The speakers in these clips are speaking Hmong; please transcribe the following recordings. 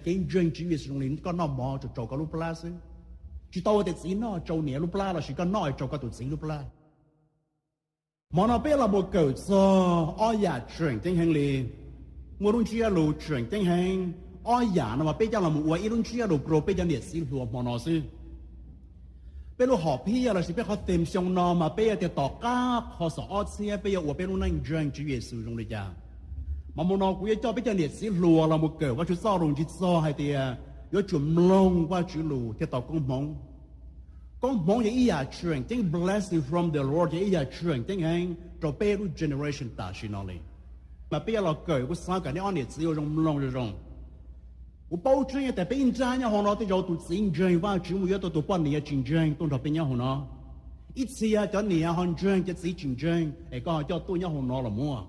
Kev ntseeg Tswv Yexus zoo li koj noj mov tsau tsau koj lub plab xwb, tsis tau ua tias txiv noj tsau niam lub plab lossis koj noj tsau koj tus txiv lub plab. Hmo no peb los mus kawm txog ob yam tseem ceeb heev li. Muaj lub ntsiab lus tseem ceeb heev, ob yam no mas peb coj los mus ua ib lub ntsiab lus rau peb cov niam txiv hluas hmo no xwb. Peb lub hom phiaj lossis peb qhov theme xyoo no mas peb yuav tias tom qab qhov xov ob txhiab peb yuav ua peb lub neej ntseeg Tswv Yexus zoo li cas. Mas hmo no kuv yuav coj peb cov niam txiv hluas los mus kawm Vajtswv txoj lus ntsig txog hais tias yuav tsum mloog Vajtswv lus thiaj tau koob hmoov. Koob hmoov yog ib yam tseem ceeb, blessing from the Lord yog ib yam tseem ceeb heev rau peb lub generation tam sim no li. Mas peb yuav los kawm, kuv xav kom nej ob niam txiv ua zoo mloog zoo zoo. Kuv paub tseeb tias peb ib nrab nyob hauv no tej zaum tus txiv ntseeg Vajtswv mus yuav tau tus poj niam tsis ntseeg tuaj nrog peb nyob hauv no. Ib txhia cov niam ho ntseeg cov txiv tsis ntseeg es koj ho coj tuaj nyob hauv no los muaj.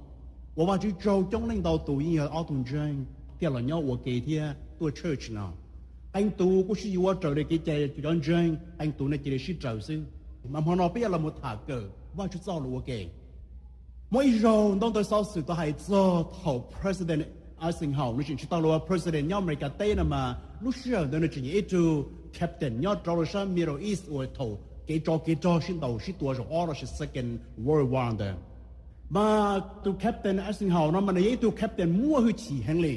Ua Vajtswv tsaug, coob leej ntau tus yeej yog ob tug ntseeg thiaj los nyob ua ke thiab tuaj church no. Qee tus kuj sib yuav raws li kev cai cov ntseeg, qee tus nej cia li sib raws xwb. Mas hmo no peb yuav los mus tham kawm Vajtswv txoj lus ua ke. Muaj ib zaug ntaub ntawv xov xwm tau hais txog thaum President Eisenhower nws tseem tsis tau los ua President nyob Amelikas teb no mas lub sij hawm ntawd nws tseem yog ib tug captain nyob rau sab Middle East uas thaum kev tsov kev rog sib ntaus sib tua zaum ob lossis Second World War ntawd. Mas tus captain Eisenhower no mas nws yog ib tug captain muaj hwj chim heev li.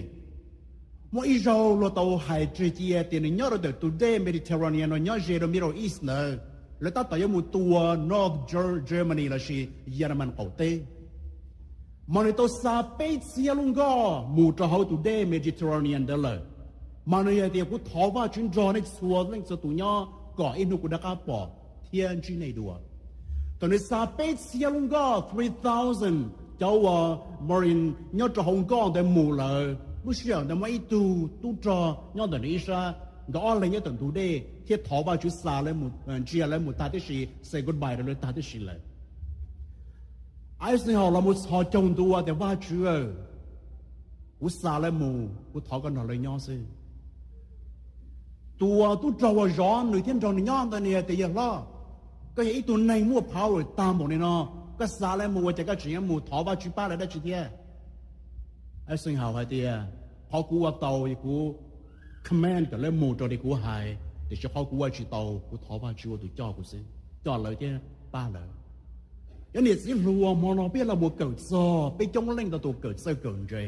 Muaj ib zaug luag tau hais tseg cia tias nws nyob rau ntawm tus dej Mediterranean no nyob ze rau Middle East ntawd, lawv tab tom yuav mus tua North Ger- Germany lossis Yereman qaum teb. Mas nws tau xa peb txhiab lub nkoj mus rau hauv tus dej Mediterranean ntawd lawm. Mas nws yog tias kuv thov Vajtswv nrog nej txhua leej txhua tus nyob kom ib hnub kuv rov qab pom thiab ntsib nej dua. Thaum nws xa peb txhiab lub nkoj, three thousand cov uas Marine nyob rau hauv nkoj ntawd mus lawm, lub sij hawm ntawd muaj ib tug tub rog nyob ntawm nws ib sab, nkawd ob leeg nyob ntawm ntug dej thiab thov Vajtswv xa lawv mus, ntsia lawv mus tag tib si, say goodbye rau lawv tag tib si lawm. Eisenhower los mus txhos caug ntua tias Vajtswv, kuv xa lawv mus, kuv thov koj nrog lawv nyob xwb. Tus uas tub rog uas zov nws thiab nrog nws nyob ntawd nws tias yawg hlob, koj yog ib tug neeg muaj power tag npaum li no, koj xa lawv mus ua cas koj tseem yuav mus thov Vajtswv pab lawv dab tsi thiab? Eisenhower hais tias qhov kuv ua tau yog kuv command kom lawv mus raws li kuv hais, tiam sis qhov kuv ua tsis tau, kuv thov Vajtswv ua tus coj kuv xwb, coj lawv thiab pab lawv. Cov niam txiv hluas, hmo no peb los mus kawm txog, peb coob leej ntau tus kawm txawj kawm ntse,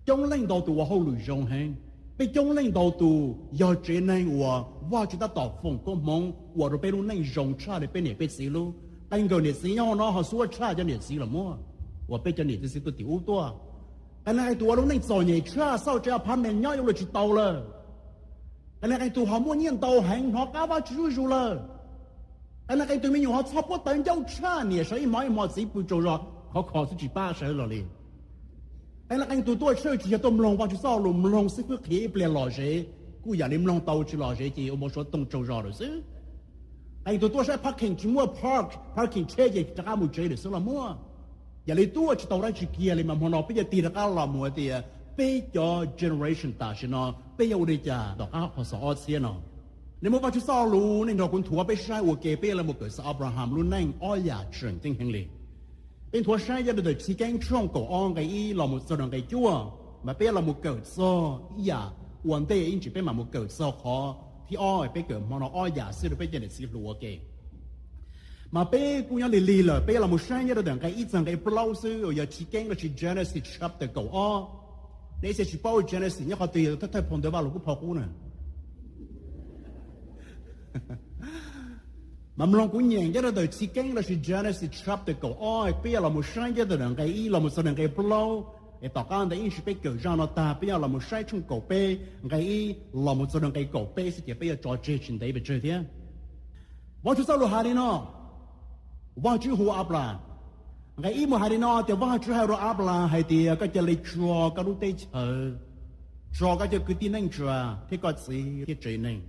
coob leej ntau tus ua hauj lwm zoo heev, peb coob leej ntau tus yog tsev neeg uas Vajtswv tab tom foom koob hmoov ua rau peb lub neej zoo tshaj li peb niam peb txiv lub. Qee nkawm niam txiv nyob hauv no ho xub tshaj cov niam txiv los muaj, uas peb cov niam txiv tuaj tim ub tuaj. Qee leej qee tus ua lub neej txom nyem tshaj, xauj tsev apartment nyob yuav luag tsis tau lawm. Qee leej qee tus ho muaj nyiaj ntau heev, hnov qab Vajtswv zuj zus lawm. Qee leej qee tus me nyuam ho txhob puab tawv ncauj tshaj, niam sawv ib hmo ib hmo, txiv pw tsaug zog khov kho xwb tsis pab sawv los li. Qee leej qee tus tuaj church tsis yog tuaj mloog Vajtswv txoj lus, mloog xib fwb qhia ib pliag lom zem, kuj yam li mloog tau tsis lom zem ces ua npau suav toog tsaug zog lawm xwb. Qee tus tuaj saib parking tsis muaj park, parking tsheb ces rov qab mus tsev lawm xwb los muaj. Yam li tuaj tsis tau dab tsi kiag li, mas hmo no peb yuav tig rov qab los mus hais tias peb cov generation tam sim no peb yuav ua li cas tom qab qhov xov ob txhiab no. Nej muab Vajtswv txoj lus nej nrog kuv nthuav peb saib ua ke, peb yuav los mus kawm txog Abraham lub neej ob yam tseem ceeb heev li. Peb nthuav saib nyob rau ntawm Chiv Keeb tshooj kaum ob nqe ib los mus txog rau nqe cuaj, mas peb yuav los mus kawm txog ib yam ua ntej ib ntsis peb mam mus kawm txog qhov thib ob, peb kawm hmo no ob yam xwb rau peb cov niam txiv hluas ua ke. Mas peb kuj nyob lig lig lawm, peb yuav los mus saib nyob rau ntawm nqe ib txog nqe plaub xwb uas yog Chiv Keeb lossis Genesis chapter kaum ob. Nej ib txhia tsis paub Genesis nyob qhov twg, thawj thawj phau ntawv Vaj Lus kuj phau qub na. Mas mloog kuv nyeem nyob rau ntawm Chiv Keeb lossis Genesis chapter kaum ob, peb yuav los mus saib nyob rau ntawm nqe ib los mus txog nqe plaub. Es tom qab ntawd ib ntsis peb kawm zaj no tag peb yuav los mus saib tshooj kaum peb nqe ib los mus txog nqe kaum peb xwb ces peb yuav tso tseg tsis ntev pes tsawg thiab. Vajtswv txoj lus hais li no, Vajtswv hu Anplas. Nqe ib mus hais li no tias Vajtswv hais rau Anplas hais tias koj cia li tso koj lub teb chaws, tso koj cov kwv tij neej tsa thiab koj txiv thiab tsev neeg,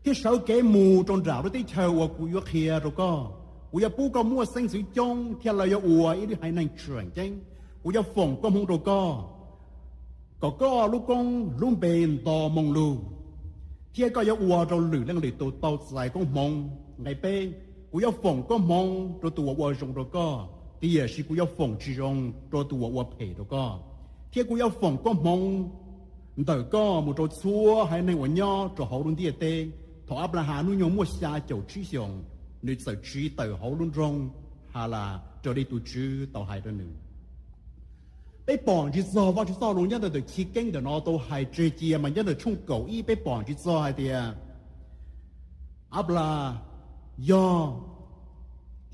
thiab sawv kev mus rau nram lub teb chaws uas kuv yuav qhia rau koj. Kuv yuav pub koj muaj xeeb ntxwv coob thiab lawv yuav ua ib lub haiv neeg tseem ceeb. Kuv yuav foom koob hmoov rau koj kom koj lub koob lub npe nto moo lug, thiab koj yuav ua rau lwm leej lwm tus tau txais koob hmoov. Nqe peb, kuv yuav foom koob hmoov rau tus uas ua zoo rau koj, tiam sis kuv yuav foom tsis zoo rau tus uas ua phem rau koj, thiab kuv yuav foom koob hmoov ntawm koj mus rau txhua haiv neeg uas nyob rau hauv lub ntiaj teb. Thaum Anplahas hnub nyoog muaj xya caum tsib xyoos, nws txawm tsiv tawm hauv lub nroog Halas raws li tus Tswv tau hais rau nws. Peb pom ntsig txog Vajtswv txoj lus nyob ntawm Chiv Keeb ntawm no tau hais tseg cia mas nyob ntawm tshooj kaum ib peb pom ntsig txog hais tias Anplahas yog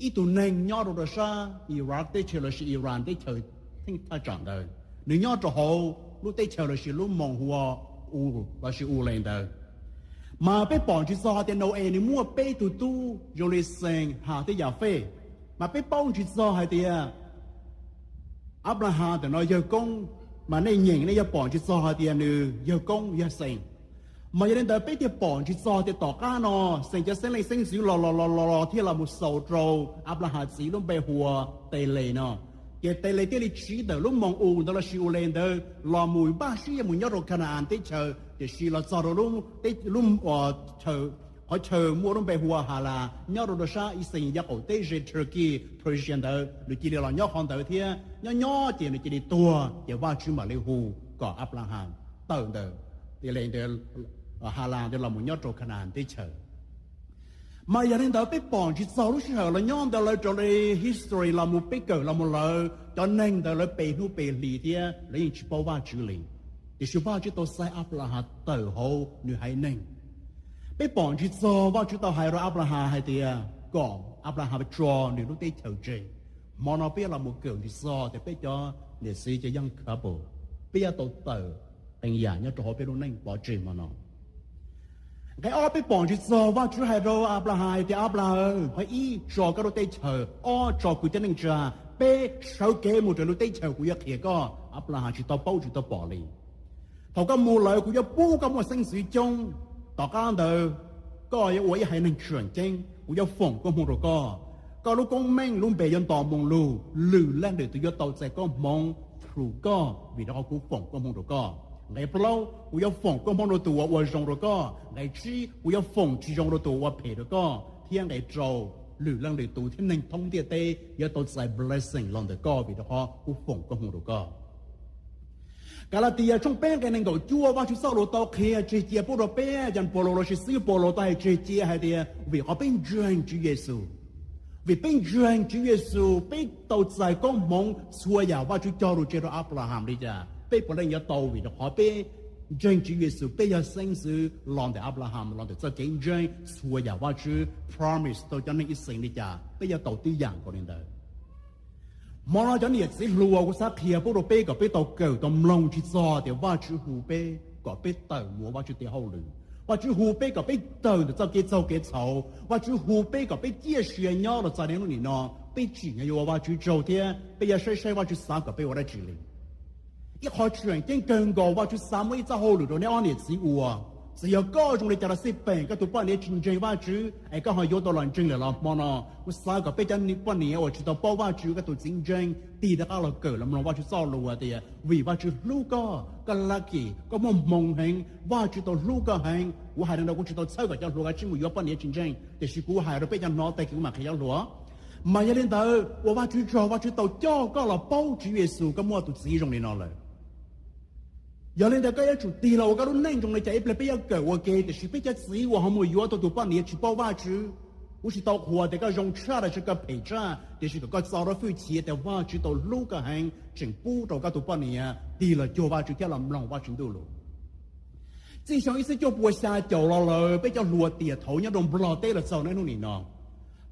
ib tug neeg nyob rau rau sab Iraq teb chaws lossis Iran teb chaws theej thaj tsam ntawd. Nws nyob rau hauv lub teb chaws lossis lub moos hu ua Ur lossis Ule ntawd. Mas peb pom ntsig txog hais tias Nau-es nws muaj peb tug tub zoo li Xees, Has thiab Yafej. Mas peb paub ntsig txog hais tias Anplahas ntawm no yawg koob, mas nej nyeem nej yuav pom ntsig txog hais tias nws yawg koob yog Xees. Mas yog li ntawd peb thiaj pom ntsig txog tias tom qab no Xees cov xeeb leej xeeb ntxwv los los los los thiaj los mus xaus rau Anplahas txiv lub npe hu ua Teles no. Ces Teles thiaj li tsiv ntawm lub moos Ur ntawd lossis Ule ntawd los mus npaj siab yuav mus nyob rau Khana-as teb chaws, tiam sis los txog rau lub qhov chaw muaj lub npe hu ua Halas nyob rau rau sab Xees yav qaum teb ze Turkey, Persia ntawd, nws cia li los nyob qhov ntawd thiab nyob nyob ces nws cia li tuag, ces Vajtswv mam li hu kom Anplahas tawm ntawm Teles ntawd, Halas ntawd los mus nyob rau Khana-as teb chaws. Mas yog li ntawd peb pom ntsig txog lub sij hawm los nyob ntawd lawv raws li history los mus peb kawm los mus lawv cov neeg ntawd lawv pe hnub pe hli thiab lawv yeej tsis paub Vajtswv li. Tiam sis Vajtswv tau xa Anplahas tawm hauv nws haiv neeg. Peb pom ntsig txog Vajtswv tau hais rau Anplahas hais tias kom Anplahas tso nws lub teb chaws tseg. Hmo no peb yuav los mus kawm ntsig txog tias peb cov niam txiv cov young couple, peb yuav tau tawm qee yam nyob rau hauv peb lub neej pov tseg hmo no. Nqe ob peb pom ntsig txog Vajtswv hais rau Anplahas hais tias Anplahas, qhov ib, tso koj lub teb chaws, ob, tso kuv cov neej tsa, peb, sawv kev mus rau lub teb chaws kuv yuav qhia koj. Anplahas tsis tau paub tsis tau pom li. Thaum koj mus lawm kuv yuav pub koj muaj xeeb ntxwv coob. Tom qab ntawd koj yuav ua ib haiv neeg tseem ceeb, kuv yuav foom koob hmoov rau koj. Koj lub koob meej lub npe yuav nto moo lug, lwm leej lwm tus yuav tau txais koob hmoov through koj vim rau qhov kuv foom koob hmoov rau koj. Nqe plaub, kuv yuav foom koob hmoov rau tus uas ua zoo rau koj. Nqe tsib, kuv yuav foom tsis zoo rau tus uas ua phem rau koj. Thiab nqe rau, lwm leej lwm tus thiab neeg thoob ntiaj teb yuav tau txais blessing los ntawm koj vim rau qhov kuv foom koob hmoov rau koj. Kalatias tshooj peb nqe nees nkaum cuaj, Vajtswv txoj lus tau qhia tseg cia pub rau peb, Yas Paulus lossis xib hwb Paulus tau hais tseg cia hais tias vim qhov peb ntseeg Tswv Yexus, vim peb ntseeg Tswv Yexus peb tau txais koob hmoov txhua yam Vajtswv cog lus tseg rau Anplahas li cas peb puav leej yuav tau vim rau qhov peb ntseeg Tswv Yexus, peb yog xeeb ntxwv los ntawm Anplahas los ntawm txoj kev ntseeg txhua yam Vajtswv promise rau cov neeg ib txhis li cas peb yuav tau tib yam nkaus li ntawd. Hmo no cov niam txiv hluas, kuv xav qhia pub rau peb kom peb tau kawm tau mloog ntsig txog tias Vajtswv hu peb kom peb tawm mus ua Vajtswv tes hauj lwm. Vajtswv hu peb kom peb tawm ntawm txoj kev txaug kev txhaum. Vajtswv hu peb kom peb ciaj sia nyob los txog niaj hnub nim no, peb tsim nyog yuav ua Vajtswv tsaug thiab peb yuav saib saib Vajtswv xav kom peb ua dab tsi li. Ib qho tseem ceeb kawg nkaus Vajtswv xav muaj ib txoj hauj lwm rau neb ob niam txiv ua. Txawm yog koj zoo li cas los xij peem, koj tus poj niam tsis ntseeg Vajtswv es koj ho yuav tau los ntseeg lawm los hmo no, kuv xav kom peb cov poj niam uas tsis tau paub Vajtswv, koj tus txiv ntseeg tig rov qab los kawm los mloog Vajtswv txoj lus tias vim Vajtswv hlub koj, koj lucky, koj muaj hmoo heev, Vajtswv tau hlub koj heev. Kuv hais li ntawd kuv tsis tau txhawb kom cov hluas kav tsij mus yuav poj niam tsis ntseeg, tiam sis kuv hais rau peb cov hnov tag kis kuv mam qhia cov hluas. Mas yog li ntawd ua Vajtswv tsaug, Vajtswv tau coj koj los paub Tswv Yexus, koj muaj tus txiv zoo li no lawm. Yog li ntawd koj yuav tsum tig los ua koj lub neej zoo li cas ib pliag peb yuav kawm ua ke, tiam sis peb cov txiv uas ho mus yuav tau tus poj niam tsis paub Vajtswv, kuv tsis tau qhuas tias koj zoo tshaj los sis koj phem tshaj, tiam sis kom koj txo rau hwj chim tias Vajtswv tau hlub koj heev tseem pub rau koj tus poj niam tig los cuag Vajtswv thiab los mloog Vajtswv ntuj lus. Txij xyoo ib txhiab cuaj puas xya caum los lawm peb cov hluas tiam thaud nyob rau Nplog teb los txog niaj hnub nim no,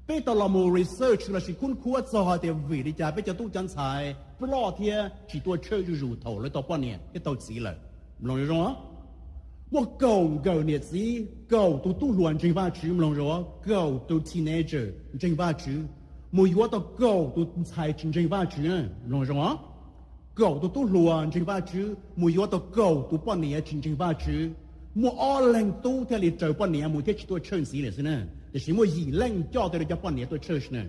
peb tau los mus research los sis khub khuab txog tias vim li cas peb cov tub cov ntxhais ploj thiab tsis tuaj church zuj zus thaum lawv tau poj niam thiab tau txiv lawm. Mloog zoo, muaj kaum nkawm niam txiv kaum tus tub hluas ntseeg Vajtswv, mloog zoo, kaum tus teenager ntseeg Vajtswv mus yuav tau kaum tus ntxhais tsis ntseeg Vajtswv, mloog zoo, kaum tus tub hluas ntseeg Vajtswv mus yuav tau kaum tus poj niam tsis ntseeg Vajtswv. Muaj ob leeg tub thiaj li raws poj niam mus thiab tsis tuaj church ntxiv lawm xwb na, tiam sis muaj yim leej coj tau cov poj niam tuaj church na.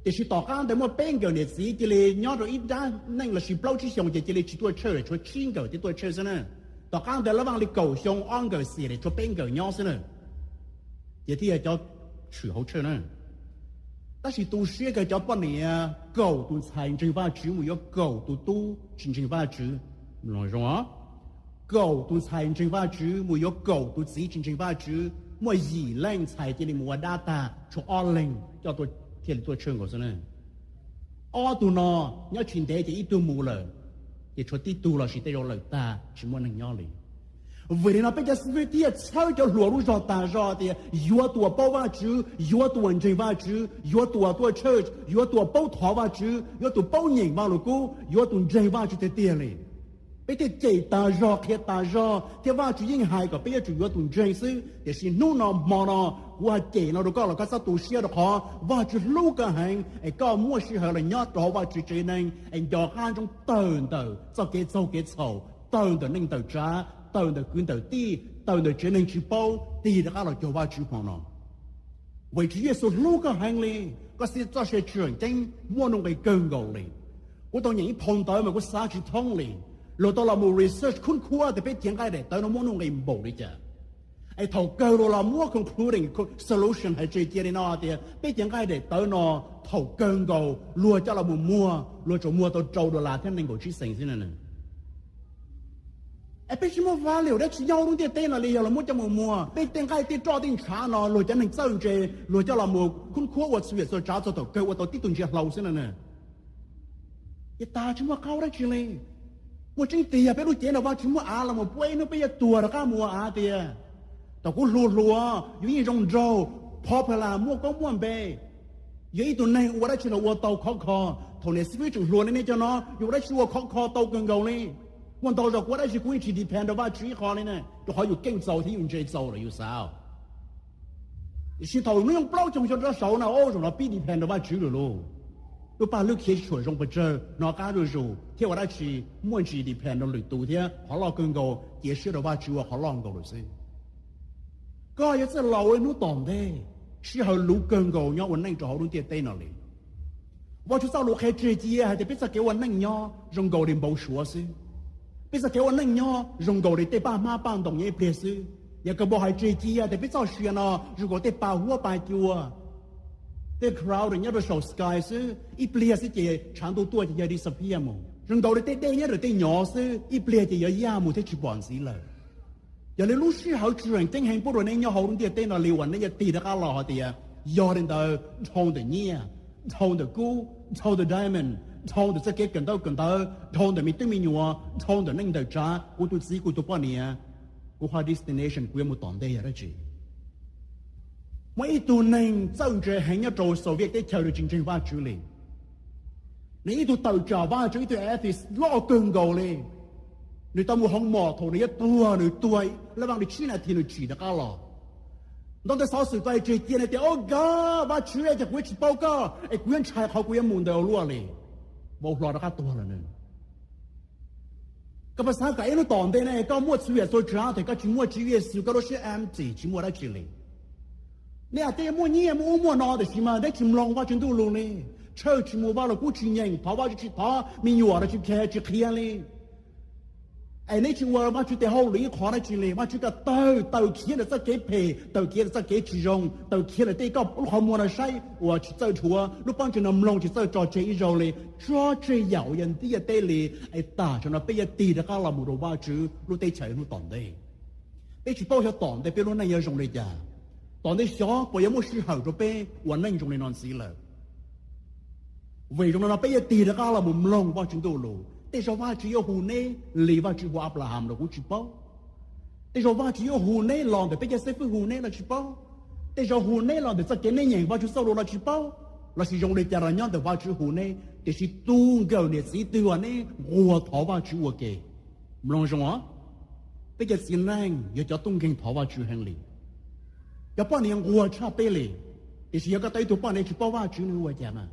Tiam sis tom qab ntawd muaj peb nkawm niam txiv cia li nyob rau ib nrab neej los sis plaub tsib xyoos ces cia li tsis tuaj church, tshuav tsib nkawm thiaj tuaj church xwb na. Tom qab ntawd lawv vaj li kaum xyoo ob nkawm xiam li tshuav peb nkawm nyob xwb na, ces thiaj yog cov tshwm hauv church na. Tab sis tu siab kawg cov poj niam kaum tus ntxhais ntseeg Vajtswv mus yuav kaum tus tub tsis ntseeg Vajtswv, mloog zoo, kaum tus ntxhais ntseeg Vajtswv mus yuav kaum tus txiv tsis ntseeg Vajtswv, muaj yim leej ntxhais cia li mus ua dab tag, tshuav ob leeg coj thiaj li tuaj tshawj nkaus xwb na. Ob tug no nyob tsis ntev ces ib tug mus lawm, ces tshuav tib tug los sis tej zaum lawm tag tsis muaj neeg nyob li. Vim li no peb cov xib fwb thiaj txhawb cov hluas lub zog tas zog tias yuav tus uas paub Vajtswv, yuav tus uas ntseeg Vajtswv, yuav tus uas tuaj church, yuav tus uas paub thov Vajtswv, yuav tus paub nyeem Vajluskub, yuav tus ntseeg Vajtswv tiag tiag li. Peb thiaj cem tas zog qhia tas zog thiab Vajtswv yeej hais kom peb yuav tsum yuav tus ntseeg xwb. Tiam sis hnub no hmo no kuv hais cem no rau koj los koj txhob tu siab rau qhov Vajtswv hlub koj heev es koj muaj sij hawm los nyob rau hauv Vajtswv tsev neeg es nco qab ntsoov tawm ntawm txoj kev txaug kev txhaum, tawm ntawm neej ntawm tsav, tawm ntawm kwv ntawm tij, tawm ntawm tsev neeg tsis paub, tig rov qab los cuag Vajtswv hmo no. Vim Tswv Yexus hlub koj heev li, koj siv txoj sia tseem ceeb muaj nuj nqis kawg nkaus li. Kuv tau nyeem ib phau ntawv mas kuv xav tsis thoob li. Luag tau los mus research khub khuab tias peb cev nqaij daim tawv no muaj nuj nqis npaum li cas. Es thaum kawg luag los muab concluding solution hais tseg cia li no tias peb cev nqaij daim tawv no thaum kawg nkaus luag coj los mus muag luag tsuas muag tau rau dollar thiab nees nkaum tsib xees xwb na. Es peb tsis muaj value dab tsi nyob hauv lub ntiaj teb no li yog los muab coj mus muag. Peb tej nqaij tej roj tej ntshav no luag cov neeg txawj ntse luag coj los mus khub khuab ua txhua yam txhua tsav txog thaum kawg ua tau tib tug ntsia hlau xwb na. Ces tas tsis muaj qab dab tsi li. Muaj tseeb tiag peb lub cev no Vajtswv muab av los mus puab ib hnub peb yuav tuag rov qab mus ua av tiag. Thaum kuv hluas hluas yus yeej zoo nraug, popular, muaj koob muaj npe. Yog ib tug neeg ua dab tsi los ua tau khov kho. Thaum niam xib fwb tseem hluas li nej cov no yus ua dab tsi ua khov kho tau kawg nkaus li. Muaj ntau zaus kuv ua dab tsi kuv yeej tsis depend rau Vajtswv ib qho li na, rau qhov yus keej txaus thiab yus ntse txaus lawm yus xav. Tiam sis thaum hnub nyoog plaub caug xyoo rov saud na, o, zaum no pib depend rau Vajtswv lawm lauj. Lub paj lub khiav tsis tshua zoo pes tsawg, hnov qab zuj zus thiab ua dab tsi muaj ntsis depend rau lwm tus thiab qhov loj kawg nkaus cia siab rau Vajtswv ua qhov loj nkaus lawm xwb. Koj yuav txawj laus ib hnub tom ntej, sij hawm luv kawg nkaus nyob ua neej rau hauv lub ntiaj teb no li. Vajtswv txoj lus qhia tseg cia hais tias peb txoj kev ua neej nyob zoo nkaus li npau suav xwb. Peb txoj kev ua neej nyob zoo nkaus li tej paj hmab paj ntoos nyob ib pliag xwb. Yakaunpaus hais tseg cia tias peb txoj sia no zoo nkaus tej pa huab pa cua, tej cloud nyob rau saum sky xwb, ib pliag xwb ces tshav ntuj tuaj ces yog disappear mus. Zoo nkaus li tej dej nyob rau tej nyov xwb, ib pliag ces yuav yaj mus thiab tsis pom ntxiv lawm. Yog li lub sij hawm tseem ceeb heev pub rau nej nyob hauv lub ntiaj teb no li uas nej yuav tig rov qab los hais tias, yog li ntawd dhau ntawm nyiaj, dhau ntawm kub, dhau ntawm diamond, dhau ntawm txoj kev kawm ntaub kawm ntawv, dhau ntawm me tub me nyuam, dhau ntawm neej ntawm tsav, kuv tus txiv kuv tus poj niam, kuv hais destination kuv yuav mus tom ntej yog dab tsi? Muaj ib tug neeg txawj ntse heev nyob rau Soviet teb chaws nws tsis ntseeg Vajtswv li. Nws ib tug tawm tsam Vajtswv, ib tug atheist loj kawg nkaus li. Nws tau mus hoo mom thaum nws yuav tuag, nws tuag lab vaj li tsib nas this nws tsim rov qab los. Ntau ntawd xov xwm tau hais tseg cia nws tias, o God, Vajtswv, ces kuv yuav tsis paub koj es kuv yuav ntshai qhov kuv yuav mus ntawd ua luaj li. Vau hlo rov qab tuag lawm nws. Koj puas xav kom ib hnub tom ntej ne koj muaj txhua yam txhua tsav tes koj tsis muaj Tswv Yexus, koj lub siab empty tsis muaj dab tsi li? Neb tej muaj nyiaj muaj ub muaj no tiam sis mas neb tsis mloog Vajtswv Ntuj lus li. Tshawj tsis mus, Vajluskub tsis nyeem, thov Vajtswv tsis thov, me nyuam los tsis khe tsis qhia li. Es neb tsis ua Vajtswv tes hauj lwm ib qho dab tsi li. Vajtswv kom tawg, tawg khiav ntawm txoj kev phem, tawg khiav ntawm txoj kev tsis zoo, tawg khiav ntawm tej koj lub qhov muag no saib uas tsis txawj dhuav, lub pob ntseg no mloog tsis txawj tso tseg ib zaug li. Tso tseg yam uas yog ntiaj teb li, es tam sim no peb yuav tig rov qab los mus rau Vajtswv lub teb chaws hnub tom ntej. Peb tsis paub xyov tom ntej peb lub neej yuav zoo li cas. Tom ntej xyov puas yuav muaj sij hawm rau peb ua neej zoo li no ntxiv lawm. Vim zoo li no peb yuav tig rov qab los mus mloog Vajtswv Ntuj lus. Tej zaug Vajtswv yuav hu neb li Vajtswv hu Anplaham los kuv tsis paub. Tej zaug Vajtswv yuav hu neb los ntawm peb cov xib fwb hu neb los tsis paub. Tej zaug hu neb los ntawm txoj kev neb nyeem Vajtswv txoj lus los tsis paub. Lossis zoo li cas los nyob ntawm Vajtswv hu neb, tiam sis tu nkawm niam txiv twg uas neb nquag thov Vajtswv ua ke? Mloog zoo os, peb cov txiv neej yog cov tub nkeeg thov Vajtswv heev li. Cov poj niam nquag tshaj peb li, tiam sis yog koj tau ib tug poj niam tsis paub Vajtswv nws ua cas mas.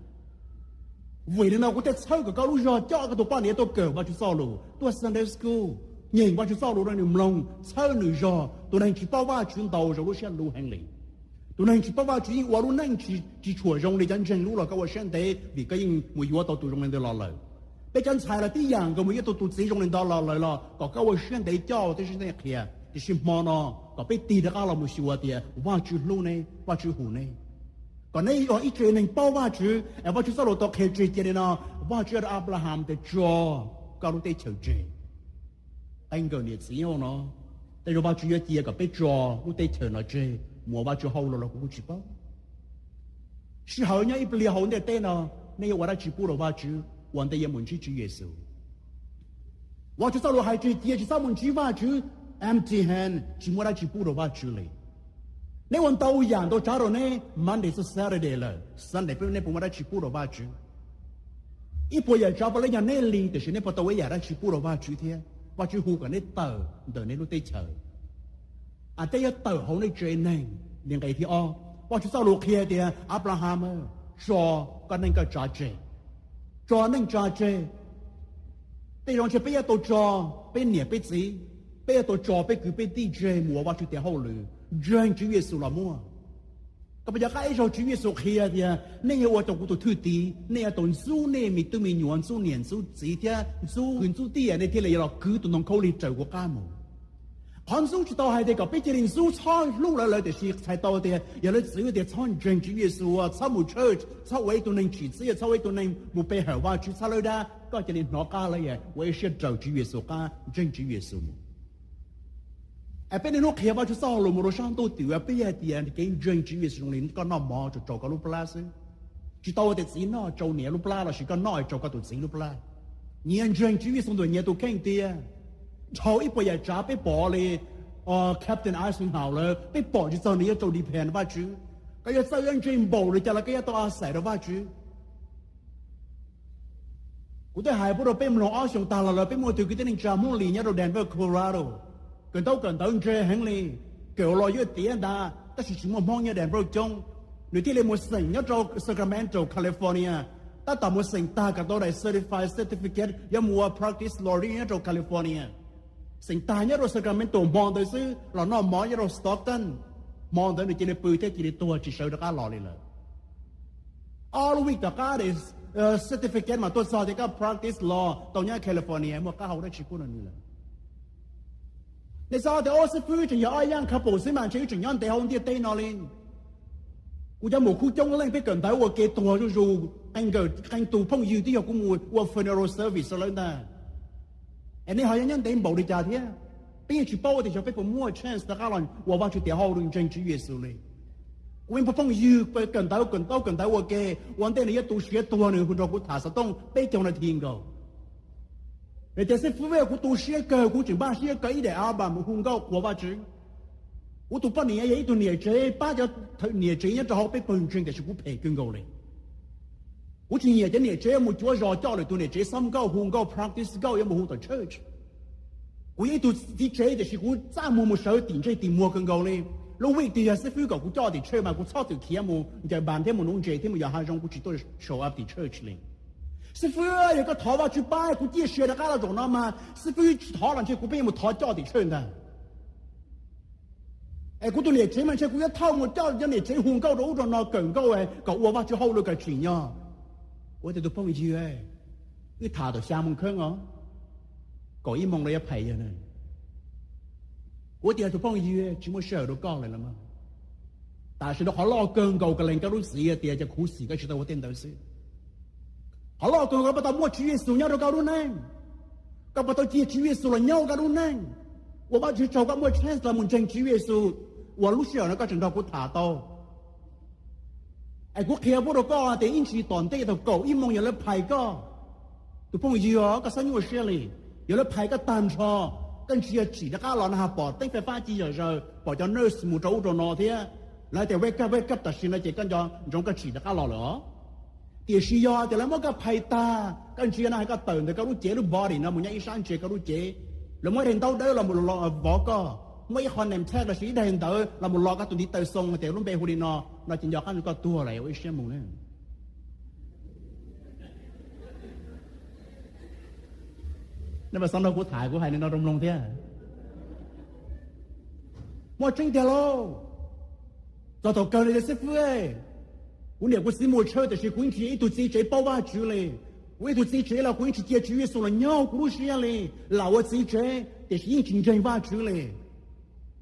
Vim li no kuv thiaj txhawb kom koj lub zog coj koj tus poj niam tuaj kawm Vajtswv txoj lus, tuaj Sunday school, nyeem Vajtswv txoj lus rau nws mloog, txhawb nws zog. Tus neeg tsis paub Vajtswv ntau zaus lub siab luv heev li. Tus neeg tsis paub Vajtswv yeej ua lub neej tsis tshua zoo li cov ntseeg lub los koj ua siab ntev vim koj yeej mus yuav tau tus zoo li ntawd los lawm. Peb cov ntxhais los tib yam nkaus, mus yuav tau tus txiv zoo li ntawd los lawm los kom koj ua siab ntev coj thiab siab ntev qhia. Tiam sis hmo no kom peb tig rov qab los mus xyuas tias Vajtswv hlub neb, Vajtswv hu neb. Kom neb yog ib tse neeg paub Vajtswv es Vajtswv txoj lus tau qhia tseg cia li no, Vajtswv hais rau Anplaham tias tso koj lub teb chaws tseg. qee nkawm niam txiv no, tej zaum Vajtswv yuav cia kom peb tso lub teb chaws no tseg mus ua Vajtswv hauj lwm los kuv kuj tsis paub. Sij hawm nyob ib pliag hauv ntiaj teb no, nej yuav ua dab tsi pub rau Vajtswv ua ntej yuav mus ntsib Tswv Yexus? Vajtswv txoj lus hais tias cia tsis txhob mus ntsib Vajtswv empty hand, tsis muaj dab tsi pub rau Vajtswv li. Neb ua ntau yam ntau tsav rau neb, Monday to Saturday lawm, Sunday peb nej puas muaj dab tsi pub rau Vajtswv? Ib puas yam tsav puav leej yog neb li, tiam sis neb puas tau ua ib yam dab tsi pub rau Vajtswv thiab? Vajtswv hu kom neb tawm ntawm neb lub teb chaws, a, tej yuav tawm hauv nej tsev neeg li nqe thib ob. Vajtswv txoj lus qhia tias, Anplaham, tso koj neej koj tsav tseg, tso neej tsa tseg. Tej zaum ntshe peb yuav tau tso peb niam peb txiv, peb yuav tau tso peb kwv peb tij tseg mus ua Vajtswv tes hauj lwm, ntseeg Tswv Yexus los muaj. Koj puas nco qab ib zaug Tswv Yexus qhia tias, nej yuav ua rau kuv tus thwj tim, nej yuav tau ntxub nej me tub me nyuam, ntxub niam ntxub txiv thiab ntxub kwv ntxub tij, nej thiaj li yuav los kwv tus ntoo khaub lig raws kuv qab mus. Qhov ntxub tsis tau hais tias kom peb cia li ntxub txhob hlub lawv lawm, tiam sis txhais tau tias yog lawv txwv tias txhob ntseeg Tswv Yexus, txhob mus church, txhob ua ib tug neeg tsim txiaj, txhob ua ib tug neeg mus pe hawm Vajtswv, txhob lawb dab, koj cia li hnov qab lawv ua ib siab raws Tswv Yexus qab, ntseeg Tswv Yexus mus. Es peb niaj hnub qhia Vajtswv txoj lus mus rau sab ntuj twm, peb hais tias kev ntseeg Tswv Yexus zoo li koj noj mov tsuas rau koj lub plab xwb. Tsis tau tias txiv noj rau niam lub plab los sis koj noj rau koj tus txiv lub plab. Nyias ntseeg Tswv Yexus ntawm nyias tus kheej tiag. Dhau ib puas yam tsav peb pom li Captain Eisenhower lawm, peb pom tsis txog nws yuav rau depend Vajtswv. Koj yuav txawj yuav ntse npaum li cas los koj yuav tau a xais rau Vajtswv. Kuv twb hais pub rau peb mloog ob xyoos tag los lawm, peb muaj tug kwv tij neej tsa Hmoob Lis nyob rau Denver, Colorado, kawm ntaub kawm ntawv ntse heev li, kawm los yuav tiav ntag tab sis tsis muaj Hmoob nyob Denver coob. Nws thiaj li mus xeem nyob rau Sacramento, California. Tab tom mus xeem tag kom tau daim certified certificate yuav mus ua practice law nyob rau California. Xeem tag nyob rau Sacramento hmo ntawd xwb los noj mov nyob rau Stockton. Hmo ntawd nws cia li pw thiab cia li tuag tsis sawv rov qab los li lawm. Ob lub week tom qab daim certificate mas tuaj txog tias koj practice law tau nyob California, muaj qab hau dab tsi pub rau nws lawm. Nej xav tias, o, xib fwb, tseem yog ob young couple xwb mas ntshe wb tseem nyob ntev hauv ntiaj teb no li. Kuv cov muam khub coob leej peb kawm ntawv ua ke tuag zuj zus, qee tus phooj ywg twb yog kuv mus ua funeral service rau lawv ntag. Es nej ho yuav nyob ntev npaum li cas thiab? Peb yeej tsis paub tias xyov peb puas muaj chance rov qab los ua Vajtswv tes hauj lwm ntseeg Tswv Yexus li. Kuv ib phooj ywg kawm ntawv kawm ntaub kawm ntawv ua ke, ua ntej nws yuav tu siav tuag nws hu nrog kuv tham xov tooj peb caug nas this nkaus. Nws tias, xib fwb, kuv tu siab kawg, kuv tseem npaj siab kaw ib daim album hu nkauj qhuas Vajtswv. Kuv tus poj niam yog ib tug niam tsev, pab cov niam tsev nyob rau hauv peb pawg ntseeg tiam sis kuv phem kawg nkaus li. Kuv tsis nyiam cov niam tsev mus cuav zos coj lwm tus niam tsev xob nkauj hu nkauj practice nkauj yuav mus hu tom church. Kuv yog ib tug txiv tsev tiam sis kuv txaj muag mus sawv tim ntsej tim muag kawg nkaus li. Lub week twg yog xib fwb kom kuv coj tim church mas kuv txhob txwm khiav mus ncaws npas thiab mus nuv ntses thiab mus yos hav zoov, kuv tsis tuaj show up tim church li. Xib fwb, yog koj thov Vajtswv pab kuv ciaj sia rov qab los zaum no mas xib fwb tsis thov los ntshe kuv pheej mus thov coj tim church ntag. Es kuv tus niam tsev mas ntshe kuv yuav thauj mus coj cov niam tsev hu nkauj rau ub rau no kawm nkauj kom ua Vajtswv hauj lwm kom tsim nyog. Kuv tias, tus phooj ywg, wb tham thaum xya moo kheeb os, kaum ib moo los yuav phais yog na. Kuv tias, tus phooj ywg, tsis muaj sij hawm rau koj lawm los mas. Tam sim no qhov loj kawg nkaus koj lees koj lub txiv tias cov khuv xim koj tsis tau ua tej ntawd xwb. Qhov loj kawg nkaus koj puas tau muaj Tswv Yexus nyob rau koj lub neej. Koj puas tau cia Tswv Yexus los nyob koj lub neej. Ua Vajtswv tsaug koj muaj chance los mus ntseeg Tswv Yexus uas lub sij hawm no koj tseem nrog kuv tham tau. Es kuv qhia pub rau koj tias ib ntsis tom ntej thaum kaum ib moo yog lawv phais koj, tus phooj ywg, koj txhob nyuaj siab li. Yog lawv phais koj tag nrho, koj ntsia tsim rov qab los no ha pom teeb fais fab ci zom zaws, pom cov nurse mus rau ub rau no thiab. Lawv tias wake up, wake up tam sim no ces koj nco ntsoov koj tsim rov qab los lawm os. Tiam sis yog tias lawv muab koj phais tag, koj ntsia no hais koj tawm ntawm koj lub cev lub body no mus nyob ib sab ntsia koj lub cev, lawv muab ib daim ntaub dawb los vov koj, muab ib qho name tag los sis ib daim ntawv los mus los koj tus ntiv taw xoo hais tias lub npe hu li no, no ces nco qab ntsoov koj tuag lawm, ua ib siab mus na. Nej puas xav nrog kuv tham kuv hais li no rau mloog thiab? Muaj tseeb tiag lauj. Txog thaum kawg li tias xib fwb, kuv niam kuv txiv mus tshawj tiam sis kuv yeej tsis yog ib tug txiv tsev paub Vajtswv li. Kuv ib tug txiv tsev los kuv yeej tsis cia Tswv Yexus los nyob kuv lub siab li. Lam ua txiv tsev tiam sis yeej tsis ntseeg Vajtswv li.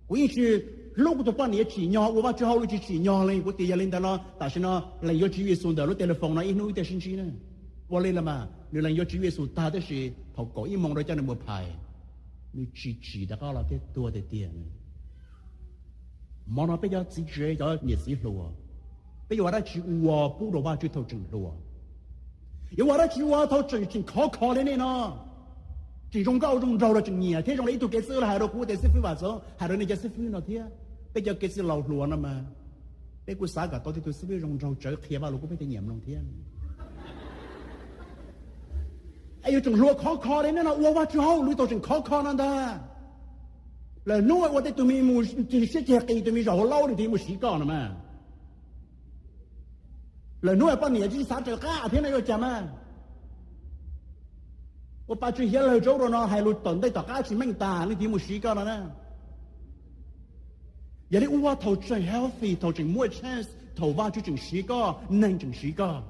Kuv yeej tsis hlub kuv tus poj niam tsim nyog, ua Vajtswv hauj lwm tsis tsim nyog li. Kuv tias yog li ntawd no tam sim no lees yuav Tswv Yexus ntawm lub telephone no ib hnub ib tiag sib ntsib na. Ua li los mas nws lees yuav Tswv Yexus tag tab sis thaum kaum ib moo rau coj nws mus phais. Nws tsis tsim rov qab los thiab, tuag tiag tiag. Hmo no peb cov txiv tsev, cov niam txiv hluas, peb yuav ua dab tsi ua pub rau Vajtswv thaum tseem hluas? Yuav ua dab tsi ua thaum tseem, tseem khov kho li nej no? Tseem zoo nkauj zoo nraug los tseem nyiam thiab. Zoo li ib tug kev txwj hais rau kuv tias, xib fwb Vam Txoov, hais rau nej cov xib fwb no thiab, peb cov kev txwj laus hluas no mas, peb kuj xav kom tau tej tug xib fwb zoo nraug tsawv qhia Vajluskub peb thiaj nyiam mloog thiab. Es yuav tseem hluas khov kho li nej no, ua Vajtswv hauj lwm thaum tseem khov kho no ntag. Lwm hnub ua tej tug me mus ceg siab ceg qis, tus me zaum hauv laub nws thiaj mus siv koj no mas. Lwm hnub poj niam tsis xav raws qab thiab no yuav cas mas. Ua pa tswv hiav lawg rau rau no, hais lus tom ntej tom qab tsis meej tas, leej twg mus siv koj no na? Yog li ua thaum tseem healthy, thaum tseem muaj chance, thaum Vajtswv tseem siv koj, neeg tseem siv koj.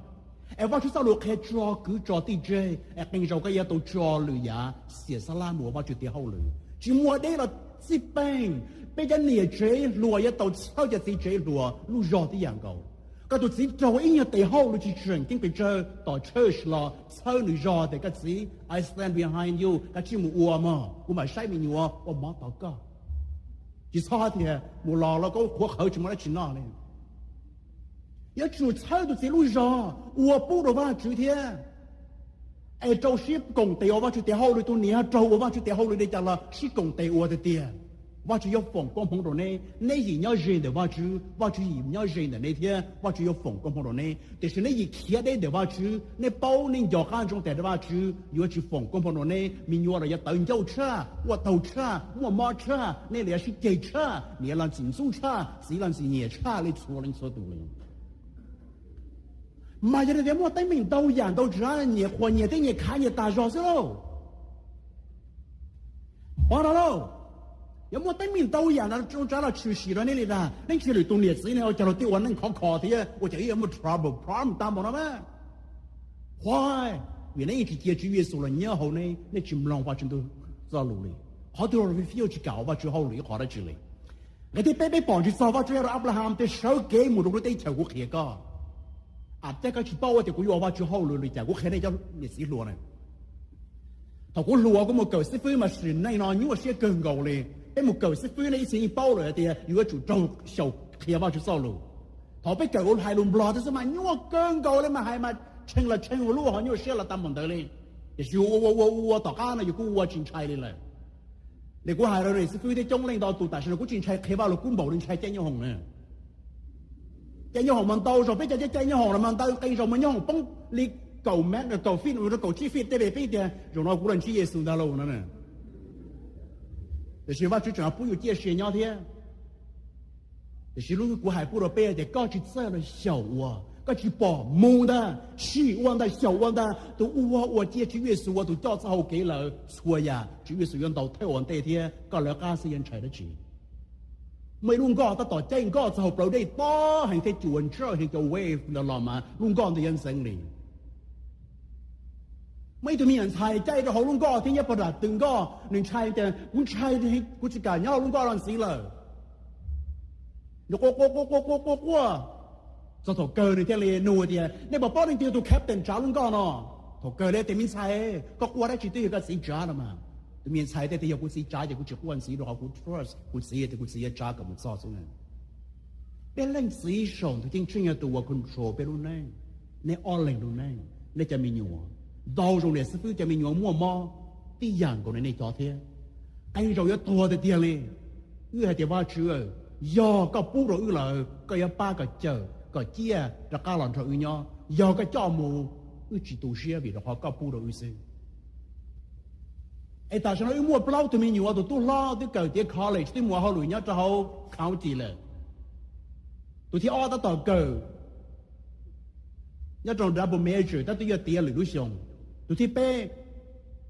Es Vajtswv txoj lus qhia tso kwv tso tij tseg, es qee zaus koj yuav tau tso lwm yam xiam xab lab mus ua Vajtswv tes hauj lwm. Tsis muaj deb los txij peej, peb cov niam tsev hluas yuav tau txhawb cov txiv tsev hluas lub zog tib yam nkaus. Koj tus txiv raug ib nyuag tes hauj lwm tsis tseem ceeb pes tsawg tom church los txhawb nws zog tias, koj txiv, I stand behind you, koj tsij mus ua mog, kuv mam saib me nyuam ua mov tos koj. Tsis txhob tias mus los los koj qhuav qhawv tsis muaj dab tsi noj li. Yuav tsum txhawb tus txiv lub zog ua pub rau Vajtswv thiab. Es rau siab koom tes ua Vajtswv tes hauj lwm, tus niam raug ua Vajtswv tes hauj lwm li cas los sib koom tes ua tiag tiag. Vajtswv yuav foom koob hmoov rau neb, neb yim nyob ze ntawm Vajtswv, Vajtswv yim nyob ze ntawm neb thiab, Vajtswv yuav foom koob hmoov rau neb. Tiam sis neb yim khiav deb ntawm Vajtswv, neb paub neb nco qab ntsoov tias Vajtswv yuav tsis foom koob hmoov rau neb. Me nyuam los yuav tawv ncauj tshaj, quaj taug tshaj, muaj mob tshaj, neb los yuav sib ceg tshaj, niam los ntxim ntxub tshaj, txiv los ntxim nyiam tshaj li txhua leej txhua tus li. Mas yog tias muaj teeb meem ntau yam ntau tsav nyias qhuas nyias thiab nyias khav nyias tas zog xwb lauj. Pom no lauj, yog muaj teeb meem ntau yam no tsav los tshwm sim rau neb li ntag, neb ntsia lwm tus niam txiv ne, ua cas luag tej ua neej khov kho thiab, ua cas ib yam muaj trouble, problem tag npaum no mas. Qhuas, vim neb yeej tsis cia Tswv Yexus los nyob hauv neb, neb tsis mloog Vajtswv ntuj txoj lus li. Qhov twg los fiaj tsis kam ua Vajtswv hauj lwm ib qho dab tsi li. Nqe thib peb, peb pom tsis txog Vajtswv hais rau Anplaham tias sawv kev mus rau lub teb chaws kuv qhia koj. Ab, tej koj tsis paub tias kuv yuav ua Vajtswv hauj lwm li cas, kuv qhia nej cov niam txiv hluas na. Thaum kuv hluas kuv mus kawm xib fwb mas sim neej no nyuaj siab kawg nkaus li. Peb mus kawm xib fwb ne ib txhia yeej paub lawm hais tias yuav tsum raug xyaum qhia Vajtswv txoj lus. Thaum peb kawm ua hais lus Nplog tab xwb mas nyuaj kawg nkaus li mas hais mas tshee los tshee, ua lub ho nyuaj siab los tag npaum ntawd li. Tiam sis ua ua ua ua tom qab no yus kuj ua tsis ntshai li lawm. Li kuv hais rau niam xib fwb thiab coob leej ntau tus, tam sim no kuv tsis ntshai qhia Vajluskub npaum li ntshai caij nyooj hoom na. Caij nyooj hoom mas ntau zaus peb cov caij nyooj hoom los mas ntau, qee zaus mas nyooj hoom poob li kaum met, kaum feet, kaum tsib feet, tej vim peb tias zaum no kuv los ntsib Yexus ntag lauj no. Tiam sis Vajtswv tseem pub yus ciaj sia nyob thiab. Tiam sis lub kuv hais pub rau peb tias koj tsis txawj los xyaum ua, koj tsis pom mus ntag, sim ua ntag, xyaum ua ntag. Tus ua ua ciaj Tswv Yexus ua tus coj txoj hau kev lawm, txhua yam Tswv Yexus yuav ntaus thawj ua ntej thiab koj lawv qab xwb yuav ntshai dab tsi. Muaj ib lub nkoj tab tom caij nkoj txog hauv plawv dej tob heev thiab cua ntsawj heev, cov wave ntawd los mas lub nkoj ntawd yuav ntxeev li. Muaj ib tug me nyuam ntxhais caij rau hauv lub nkoj thiab nyob puag nram tw nkoj, nws ntshai tias kuv ntshai, kuv tsis kam nyob hauv lub nkoj no ntxiv lawm. Nws quaj quaj quaj quaj quaj quaj quaj, txog thaum kawg nws thiaj li nug tias nej puas paub leej twg yog tus captain tsav lub nkoj no? Thaum kawg li tias me ntxhais, koj quaj dab tsi twb yog koj txiv tsav no mas. Tus me ntxhais teb tias yog kuv txiv tsav ces kuv tsis quaj ntxiv rau qhov kuv trust kuv txiv tias kuv txiv yuav tsav kom mus txog xwb. Peb leej txiv saum ntuj ceeb tsheej yog tus uas control peb lub neej. Nej ob leeg lub neej, nej cov me nyuam, ntau zaus niam xib fwb cov me nyuam muaj mob tib yam nkaus li nej cov thiab. Qee zaus yuav tuag tiag tiag li. Wb hais tias Vajtswv, yog koj pub rau wb lawm koj yuav pab kom cawm kom ciaj rov qab los nrog wb nyob, yog koj coj mus, wb tsis tu siab vim rau qhov koj pub rau wb xwb. Es tam sim no wb muaj plaub tug me nyuam, tus tub hlob twb kawm tiav college twb mus ua hauj lwm nyob rau hauv county lawm. Tus thib ob tab tom kawm nyob rau double major tab twb yuav tiav lwm lub xyoo. Tus thib peb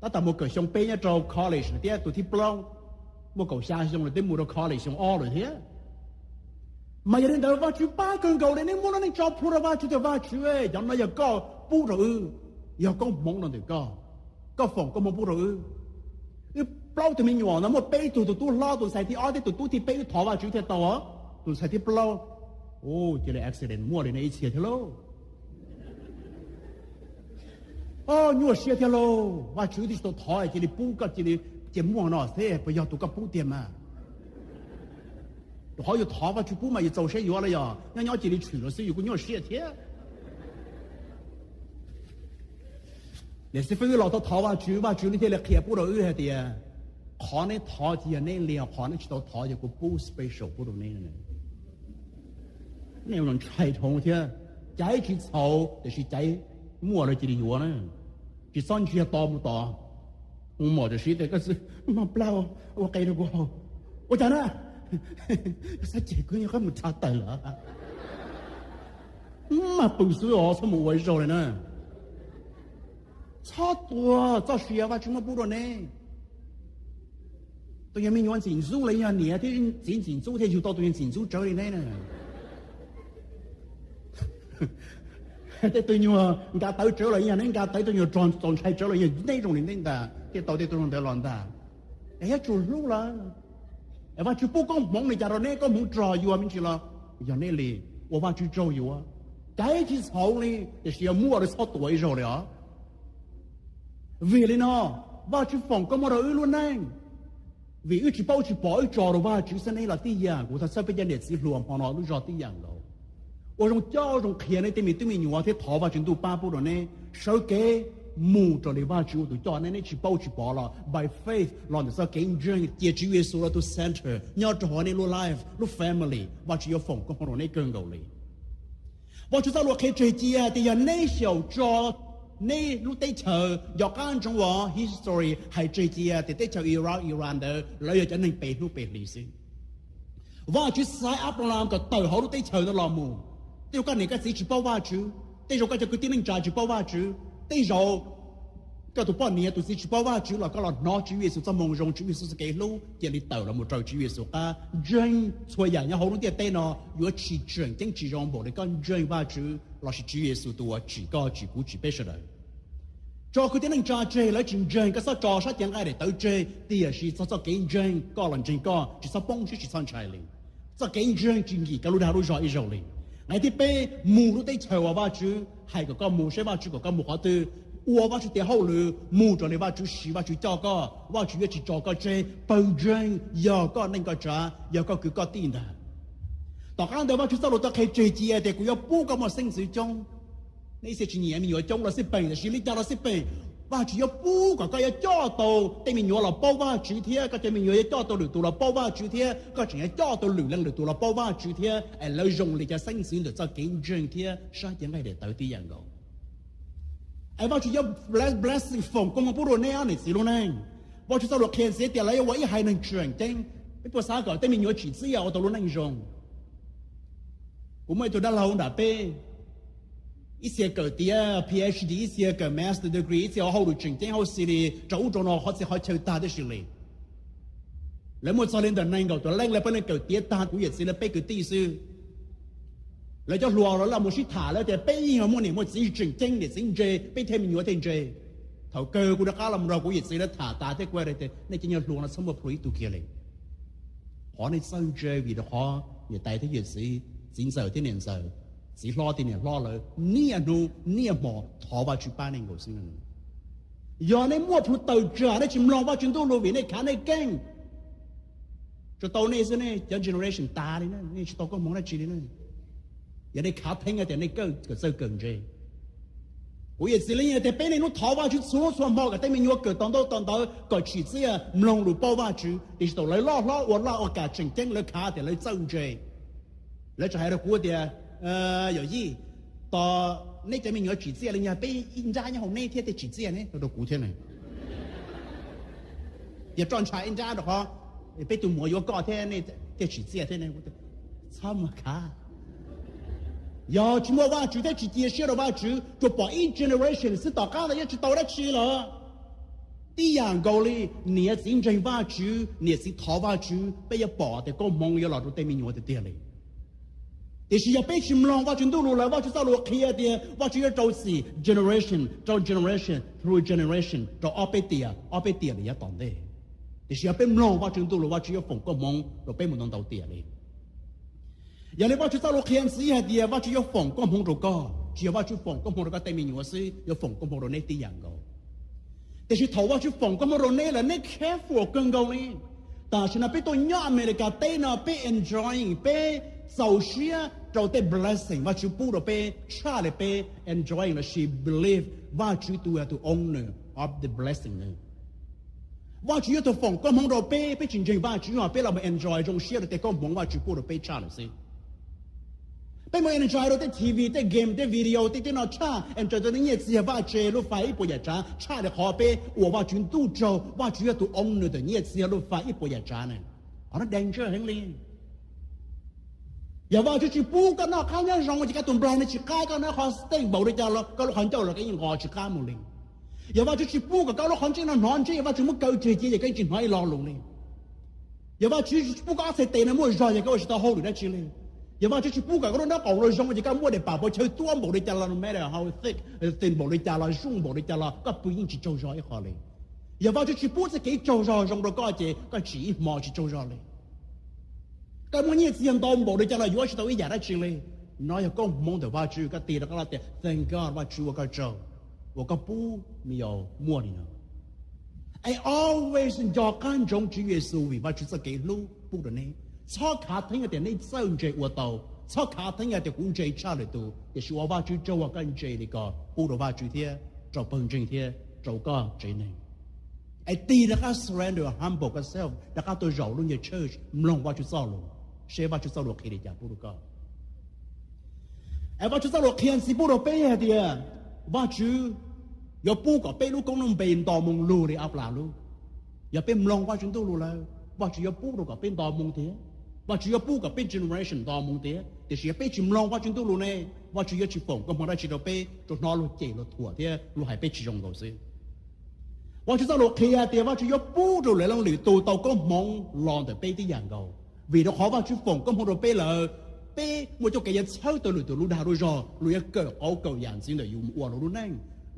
tab tom mus kawm xyoo peb nyob rau college lawm thiab. Tus thib plaub muaj kaum xya xyoo lawm twb mus rau college xyoo ob lawm thiab. Mas yog li ntawd Vajtswv pab kawg nkaus li, nej muab lub neej tso plhuav rau Vajtswv tias Vajtswv, cov no yog koj pub rau wb, yog koob hmoov rau ntawm koj, koj foom koob hmoov pub rau wb. Wb plaub tug me nyuam no muaj peb tug, tus tub hlob, tus ntxhais thib ob thiab tus tub thib peb wb thov Vajtswv thiaj tau. Tus ntxhais thib plaub, cia li accident muaj li nej ib txhia thiab lauj. Nyuaj siab thiab lauj, Vajtswv twb tsis tau thov cia li pub koj cia li Ces muaj no thiab puas yog tus koj pub tiag mas? Rau qhov yus thov Vajtswv pub mas yus txaus siab yuav los yog nyob nyob cia li tshwm los xwb yus kuj nyuaj siab thiab. Niam xib fwb los thov thov Vajtswv, Vajtswv thiaj li qhia pub rau wb hais tias qhov neb thov ces yog neb li, qhov neb tsis tau thov ces kuv pub special pub rau neb. Nej ntshai dhau thiab, caiv tsis txhaum tiam sis caiv muaj los cia li yuav na. Tsis txhob ntsiag to mus tom mus mom tam sim tias koj txwv maj plab ua qe rau kuv haus. Ua cas na? Koj xav cem kuv, qab mus thav tawm lawm. Maj pw xwb os, txhob mus ua ib zaug li na. Txhob tuag txoj sia Vajtswv muab pub rau neb. Tus yog me nyuam ntxim ntxub los yog niam thiab txiv ntxim ntxub thiaj yug tau tus yog ntxim ntxub tsawv li neb na. Tej tug nyuag nkav tawv tsawv los yog neb nkav tawv, tus nyuag txaus ntshai tsawv los yog neb zoo li neb ntag, thiaj tau tej tug zoo ntawd los ntag. Es yuav tsum hlub lawv. Es Vajtswv pub koob hmoov li cas rau neb, koob hmoov rog yuav me ntsis los yog neb li, ua Vajtswv tsaug yuav. Caiv tsis txhaum li tiam sis yog muaj los txhob tuav ib zaug li os. Vim li no, Vajtswv foom koob hmoov rau wb lub neej. Vim wb tsis paub tsis pom wb tso rau Vajtswv xwb ne los tib yam. Kuv thov txhawb peb cov niam txiv hluas hmo no lub zog tib yam nkaus. Ua zoo coj zoo qhia nej tej me tub me nyuam thiab thov Vajtswv ntuj pab pub rau neb sawv kev mus raws li Vajtswv ua tus coj neb, neb tsis paub tsis pom los by faith los ntawm txoj kev ntseeg, cia Tswv Yexus los tus center nyob rau hauv nej lub life, lub family, Vajtswv yuav foom koob hmoov rau neb kawg nkaus li. Vajtswv txoj lus qhia tseg cia tias yog neb xyaum tso neb lub teb chaws, nco qab ntsoov uas history hais tseg cia tias teb chaws Iraq, Iran ntawd lawv yog cov neeg pem hnub pem hli xwb. Vajtswv xaiv Abraham kom tawm hauv lub teb chaws ntawd los mus. Tej zaum koj niam koj txiv tsis paub Vajtswv, tej zaum koj cov kwv tij neej tsa tsis paub Vajtswv, tej zaum koj tus poj niam tus txiv tsis paub Vajtswv los koj los hnov Tswv Yexus txoj moo zoo, Tswv Yexus txoj kev hlub, cia li tawm los mus raws Tswv Yexus qab. Ntseeg txhua yam nyob hauv lub ntiaj teb no yuav tsis tseem ceeb tsis zoo npaum li koj ntseeg Vajtswv lossis Tswv Yexus tus uas tsim koj tsim kuv tsim peb sawv daws. Tso kwv tij neej tsa tseg, lawv tsis ntseeg, koj txhob tso sab cev nqaij daim tawv tseg, tiam sis txog txoj kev ntseeg koj los ntseeg koj, tsis txhob poob siab tsis txhob ntshai li. Txoj kev ntseeg tsis nkim koj lub dag lub zog ib zaug li. Nqe thib peb, mus lub teb chaws uas Vajtswv hais kom koj mus, saib Vajtswv kom koj mus qhov twg, ua Vajtswv tes hauj lwm, mus raws li Vajtswv siv, Vajtswv coj koj, Vajtswv yuav tsis tso koj tseg. Pawg ntseeg yog koj neej koj tsav, yog koj kwv koj tij ntag. Tom qab ntawd Vajtswv txoj lus tau qhia tseg cia tias kuv yuav pub koj muaj xeeb ntxwv coob. Nej ib txhia tsis nyiam me nyuam coob los xij peem, tiam sis li cas los xij peem, Vajtswv yuav pub kom koj yuav coj tau tej me nyuam los paub Vajtswv thiab, koj cov me nyuam yuav coj tau lwm tus los paub Vajtswv thiab, koj tseem yuav coj tau lwm leej lwm tus los paub Vajtswv thiab, es lawv zoo li cov xeeb ntxwv ntawm txoj kev ntseeg thiab sab cev nqaij daim tawv tib yam nkaus. Es Vajtswv yuav blessing, foom koob hmoov pub rau neb ob niam txiv lub neej. Vajtswv txoj lus qhia ntxiv tias lawv yuav ua ib haiv neeg tseem ceeb. Peb puas xav kom tej me nyuam tsim txiaj ua tau lub neej zoo? Kuv muaj ib tug dab laug nram peb, ib txhia kawm tiav PhD, ib txhia kawm master degree, ib txhia ua hauj lwm tseem ceeb hauj xis li rau ub rau no qhov txhia qhov chaw tag tib si li. Lawv muaj txog li ntawm nees nkaum tus leej, lawv peb leej kawm tiav tag, kuv yawm txiv lawv peb kwv tij xwb. Lawv cov hluas los mus sib tham, lawv tias peb yeej muaj niam muaj txiv tseem ceeb, niam txiv ntse, peb thiaj me nyuam thiaj ntse. Thaum kawg kuv rov qab los nrog kuv yawm txiv lawv tham tas thiab kuv tias nej cov nyuag hluas no txhob muaj plhu ib tug kiag li. Qhov nej txawj ntse vim rau qhov niam tais thiab yawm txiv, txiv ntxawm thiab niam ntxawm, txiv hlob thiab niam hlob lawv niaj hnub niaj hmo thov Vajtswv pab nej nkaus xwb. Yog nej muaj plhu tawm tsam, nej tsis mloog Vajtswv ntuj lus vim nej khav nej keej, tsuas tau nej xwb, nej cov generation tas li na, nej tsis tau koob hmoov dab tsi li na. Yog nej khav theeb tias nej kawm, kawm txawj kawm ntse. Kuv yawm txiv lawv yeej tias peb niaj hnub thov Vajtswv txhua hnub txhua hmo kom tej me nyuam kawm tau ntau tau ntawv, kom tsim txiaj mloog lus paub Vajtswv, tiam sis thaum lawv loj hlob ua laj ua kam tseem ceeb lawv khav tias lawv txawj ntse. Lawv txawm hais rau kuv tias, yawm yij, tos neb cov me nyuam tsim txiaj li nyag peb ib nrab nyob hauv neb thiab thiaj tsim txiaj ne, rau kuv thiab. Yog roj ntsha ib nrab rau qhov peb tus muam yuav koj thiab nej thiaj tsim txiaj thiab ne. Txhob muag khav. Yog tsis muaj Vajtswv thiab tsis cia siab rau Vajtswv, tsuas pom ib generation xwb, tom qab ntawd yeej tsis tau dab tsi lawm. Tib yam nkaus li, niam txiv ntseeg Vajtswv, niam txiv thov Vajtswv, peb yuav pom tias koob hmoov yuav los rau tej me nyuam tiag tiag li. Tiam sis yog peb tsis mloog Vajtswv ntuj lus lawm, Vajtswv txoj lus qhia tias Vajtswv yuav rau txim generation, rau generation, through generation, rau ob peb tiam, ob peb tiam lawm yav tom ntej. Tiam sis yog peb mloog Vajtswv ntuj lus, Vajtswv yuav foom koob hmoov rau peb mus ntau ntau tiam li. Yog li Vajtswv txoj lus qhia ntxiv hais tias Vajtswv yuav foom koob hmoov rau koj, tsis yog Vajtswv foom koob hmoov rau koj tej me nyuam xwb, yuav foom koob hmoov rau neb tib yam nkaus. Tiam sis thaum Vajtswv foom koob hmoov rau neb lawm, neb careful kawg nkaus li. Tam sim no peb tuaj nyob America teb no, peb enjoying, peb txaus siab rau tej blessing Vajtswv pub rau peb tshaj li peb enjoying lossis believe Vajtswv tus yog tus owner of the blessing no. Vajtswv yog tus foom koob hmoov rau peb, peb tsis ntseeg Vajtswv os, peb los mus enjoy zoo siab rau tej koob hmoov Vajtswv pub rau peb tshaj lawm xwb. Peb mus enjoy rau tej T V, tej game, tej video, tej tib no tshaj, enjoy rau tej nyiaj txiag vaj tse lub fais ib puas yam tsav tshaj li qhov peb ua Vajtswv ntuj tsaug, Vajtswv yog tus owner ntawm nyiaj txiag lub fais ib puas yam tsav na. Qhov no danger heev li. Yog Vajtswv tsis pub koj noj qab nyob zoo ces koj tus nplaig no tsis qab, koj noj qhov steak npaum li cas los koj lub qhov ncauj los koj yeej nqos tsis qab mus li. Yog Vajtswv tsis pub kom koj lub qhov ntsej no hnov ntsej, Vajtswv muab kaw tseg cia ces koj yeej tsis hnov ib lo lus li. Yog Vajtswv tsis pub koj ob txhais tes no muaj zog ces koj ua tsis tau hauj lwm dab tsi li. Yog Vajtswv tsis pub kom koj lub nraub qaum los zoo ces koj muaj daim pam pov chaw tuab npaum li cas los, no matter how thick, thin npaum li cas los, zoo npaum li cas los, koj pw yeej tsis tsaug zog ib qho li. Yog Vajtswv tsis pub txoj kev tsaug zog zoo rau koj ces koj tsim ib hmo tsis tsaug zog li. Koj muaj nyiaj txiag ntau npaum li cas los yuav tsis tau ib yam dab tsi li. No yog koob hmoov ntawm Vajtswv, koj tig rov qab los tias thank God Vajtswv ua koj tsaug, uas koj pub me nyuam muaj li no. Es always nco qab ntsoov Tswv Yexus vim Vajtswv txoj kev hlub pub rau neb. Txhob khav theeb hais tias neb txawj ntse ua tau, txhob khav theeb hais tias kuv ntse tshaj lwm tus, tiam sis ua Vajtswv tsaug uas koj ntse li ko pub rau Vajtswv thiab rau pawg ntseeg thiab rau koj tsev neeg. Es tig rov qab surrender, humble koj self, rov qab tuaj zaum lub nyuag church mloog Vajtswv txoj lus, seb Vajtswv txoj lus qhia li cas pub rau koj. Es Vajtswv txoj lus qhia ntxiv pub rau peb hais tias Vajtswv yuav pub kom peb lub koob lub npe nto moo lug li Anplahas lub. Yog peb mloog Vajtswv Ntuj lus lawm, Vajtswv yuav pub rau kom peb nto moo tiag. Vajtswv yuav pub kom peb generation nto moo tiag. Tiam sis yog peb tsis mloog Vajtswv Ntuj lus ne, Vajtswv yuav tsis foom koob hmoov dab tsi rau peb, tsuas hnov luag cem luag thuam thiab luag hais peb tsis zoo nkaus xwb. Vajtswv txoj lus qhia tias Vajtswv yuav pub rau lwm leej lwm tus tau koob hmoov los ntawm peb tib yam nkaus. Vim rau qhov Vajtswv foom koob hmoov rau peb lawm, peb muaj coob kev yuav txhawb tau lwm tus lub dag lub zog, luag yuav kawm qauv kawm yam ntxiv ntawm yus mus ua luag lub neej.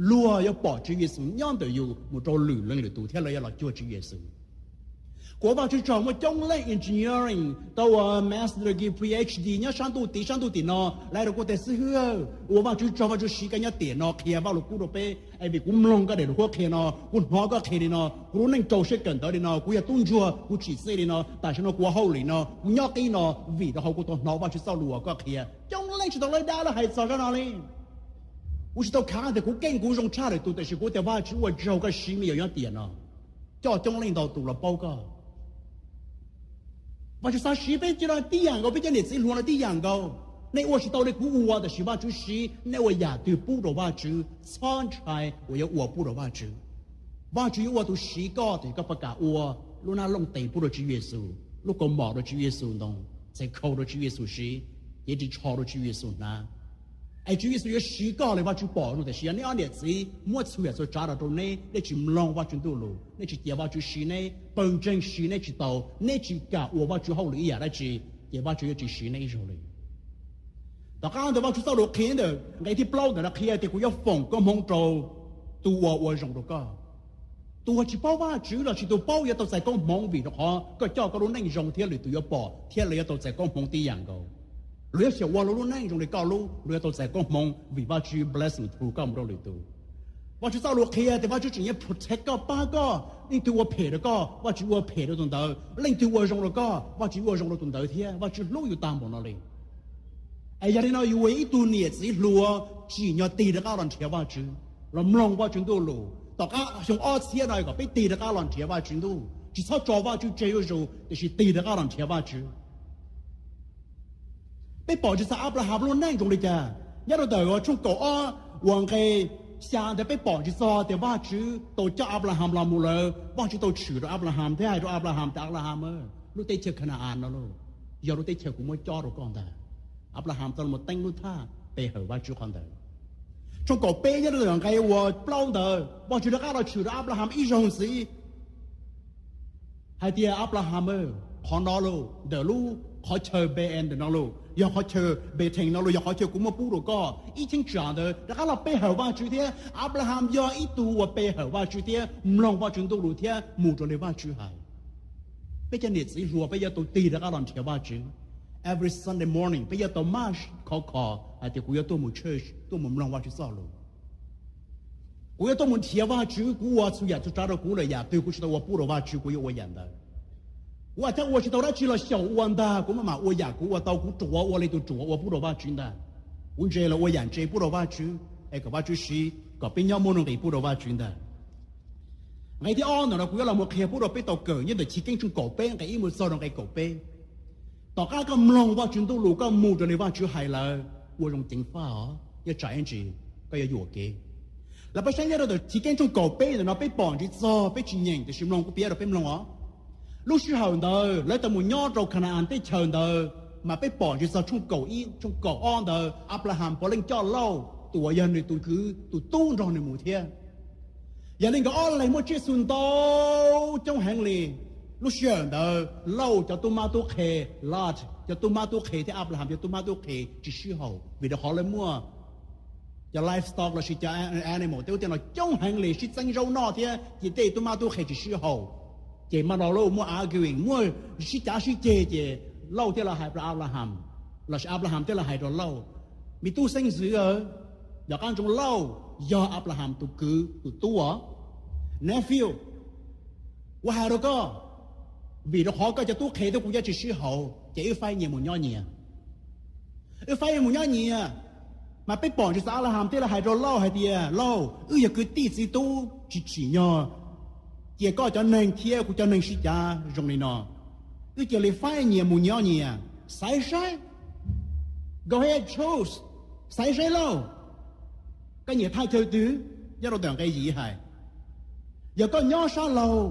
Luag yuav pom Tswv Yexus nyob ntawm yus mus rau lwm leej lwm tus thiab lawv yuav los cuag Tswv Yexus. Kuv ua Vajtswv tsaug muaj coob leej engineering tau ua master degree, P H D nyob sab ntuj tid sab ntuj tim no, lawv rau kuv tias xib hwb, ua Vajtswv tsaug, Vajtswv siv koj nyob tiam no qhia Vajluskub rau peb. Es vim kuv mloog koj daim lus qhuab qhia no, kuv hnov koj qhia li no, kuv lub neej rau siab kawm ntawv li no, kuv yog tub ntsuag kuv tsim txiaj li no, tam sim no kuv ua hauj lwm no, kuv nyob qib no, vim rau hauv kuv tau hnov Vajtswv txoj lus uas koj qhia. Coob leej tsis tau lawv dab lawv hais txog zaj no li. Kuv tsis tau khav tias kuv keej kuv zoo tshaj lwm tus, tiam sis kuv tias Vajtswv ua tsaug koj siv me nyuam nyob tiam no coj coob leej ntau tus los paub koj. Vajtswv xav siv peb cov no tib yam nkaus, peb cov niam txiv hluas no tib yam nkaus. Nej ua tsis tau li kuv ua, tiam sis Vajtswv siv nej ua yam twg pub rau Vajtswv, txhob ntshai uas yuav ua pub rau Vajtswv. Vajtswv yuav ua tus siv koj, tiam sis koj puas kam ua lub nab looj tes pub rau Tswv Yexus, lub kaus mom rau Tswv Yexus ntoo, txhais khau rau Tswv Yexus siv, cev ris tsho rau Tswv Yexus hnav. Es Tswv Yexus yuav siv koj li Vajtswv pom zoo, tiam sis yog neb ob niam txiv muab txhua yam txhua tsav rau rau neb, nej tsis mloog Vajtswv Ntuj lus, nej tsis cia Vajtswv siv neb, pawg ntseeg siv neb tsis tau, neb tsis kam ua Vajtswv hauj lwm ib yam dab tsi, ces Vajtswv yuav tsis siv neb ib zaug li. Tom qab ntawd Vajtswv txoj lus qhia ntawm nqe thib plaub ntawm no qhia tias kuv yuav foom koob hmoov rau tus uas ua zoo rau koj. Tus uas tsis paub Vajtswv los sis tus paub yuav tau txais koob hmoov, vim rau qhov koj coj koj lub neej zoo thiab lwm tus yuav pom thiab lawv yuav tau txais koob hmoov tib yam nkaus. Luag yuav xyaum ua luag lub neej zoo li koj lub, luag yuav tau txais koob hmoov vim Vajtswv blessing through koj mus rau lwm tus. Vajtswv txoj lus qhia tias Vajtswv tseem yuav protect koj, pab koj. Leej twg ua phem rau koj, Vajtswv ua phem rau tus ntawd. Leej twg ua zoo rau koj, Vajtswv ua zoo rau tus ntawd thiab. Vajtswv hlub yus tag npaum no li. Es yog li no yus ua ib tug niam txiv hluas tsim nyog tig rov qab los nrhiav Vajtswv, los mloog Vajtswv Ntuj lus. Tom qab xyoo ob txhiab no kom peb tig rov qab los nrhiav Vajtswv Ntuj, tsis txhob tso Vajtswv tseg zuj zus, tiam sis tig rov qab los nrhiav Vajtswv. Peb pom tsis txog Anplaham lub neej zoo li cas. Nyob rau ntawm tshooj kaum ob uas nqe xya ntawd peb pom tsis txog tias Vajtswv tau coj Anplaham los mus lawm, Vajtswv tau tshwm rau Anplaham thiab hais rau Anplaham tias Anplaham, lub teb chaws Kana-as no lauj, yog lub teb chaws kuv muab cob rau koj ntag. Anplaham tau los teeb lub thaj pe hawm Vajtswv qhov ntawd. Tshooj kaum peb nyob rau ntawm nqe uas plaub ntawd Vajtswv rov qab los tshwm rau Anplaham ib zaug ntxiv hais tias Anplaham, qhov no lauj, ntawm lub qhov chaw Pe-en ntawm no lauj, yog qhov chaw Bethees no lauj, yog qhov chaw kuv muab pub rau koj. Ib cheeb tsam ntawd rov qab los pe hawm Vajtswv thiab. Anplaham yog ib tug uas pe hawm Vajtswv thiab mloog Vajtswv Ntuj lus thiab mus raws li Vajtswv hais. Peb cov niam txiv hluas peb yuav tau tig rov qab los nrhiav Vajtswv. Every Sunday morning peb yuav tau maj khov kho hais tias kuv yuav tuaj mus church, tuaj mus mloog Vajtswv txoj lus. Kuv yuav tuaj mus nrhiav Vajtswv, kuv ua txhua yam txhua tsav rau kuv lawm, yam twg kuv tsis tau ua pub rau Vajtswv kuv yuav ua yam ntawd. Kuv thiaj ua tsis tau dab tsi los xyaum ua ntag, kuv maj mam ua yam kuv ua tau, kuv ruam ua li tus ruam ua pub rau Vajtswv ntag. Kuv ntse los ua yam ntse pub rau Vajtswv es kom Vajtswv siv kom peb nyob muaj nuj nqis pub rau Vajtswv ntag. Nqe thib ob ntawm no kuv yuav los mus qhia pub rau peb tau kawm nyob ntawm Chiv Keeb tshooj kaum peb nqe ib mus txog rau nqe kaum peb. Tom qab koj mloog Vajtswv ntuj lus, koj mus raws li Vajtswv hais lawm, ua zoo ceev faj os, nyob tsam ib ntsis koj yuav yuam kev. Los peb saib nyob rau ntawm Chiv Keeb tshooj kaum peb ntawm no peb pom ntsis txog, peb tsis nyeem tiam sis mloog kuv piav rau peb mloog os. Lub sij hawm ntawd lawv tau mus nyob rau Khana-an teb chaws ntawd, mas peb pom ntsis txog tshooj kaum ib, tshooj kaum ob ntawd Anplaham puav leej coj Lauj tus uas yog nws tus kwv tus tub nrog nws mus thiab. Yog li nkawd ob leeg muaj tsiaj txhu ntau coob heev li. Lub sij hawm ntawd Lauj cov tub mab tub qhe, Lot cov tub mab tub qhe thiab Anplaham cov tub mab tub qhe tsis sib haum vim rau qhov lawv muaj cov livestock lossis cov animal tej ub tej no coob heev li, sib txeeb zaub noj thiab ces tej tub mab tub qhe tsis sib haum. Ces mam no lawv muaj arguing, muaj sib cav sib ceg ces Lauj thiaj los hais rau Anplaham, lossis Anplaham thiaj los hais rau Lauj, me tub xeeb ntxwv, yog qab ntsoov Lauj yog Anplaham tus kwv tus tub os, nephew, kuv hais rau koj, vim rau qhov koj cov tub qhe thiab kuv cov tsis sib haum ces wb faib nyias mus nyob nyias. Wb faib mus nyob nyias. Mas peb pom ntsis txog Anplaham thiaj li hais rau Lauj hais tias, Lauj, wb yog kwv tij txiv tub tsis tsim nyog cia koj cov neeg thiab kuv cov neeg sib cav zoo li no. Wb cia li faib nyias mus nyob nyias. Xaiv saib, go ahead, choose, xaiv saib Lauj, koj nyiam thaj chaw twg nyob rau ntawm nqe yim hais. Yog koj nyob sab laug,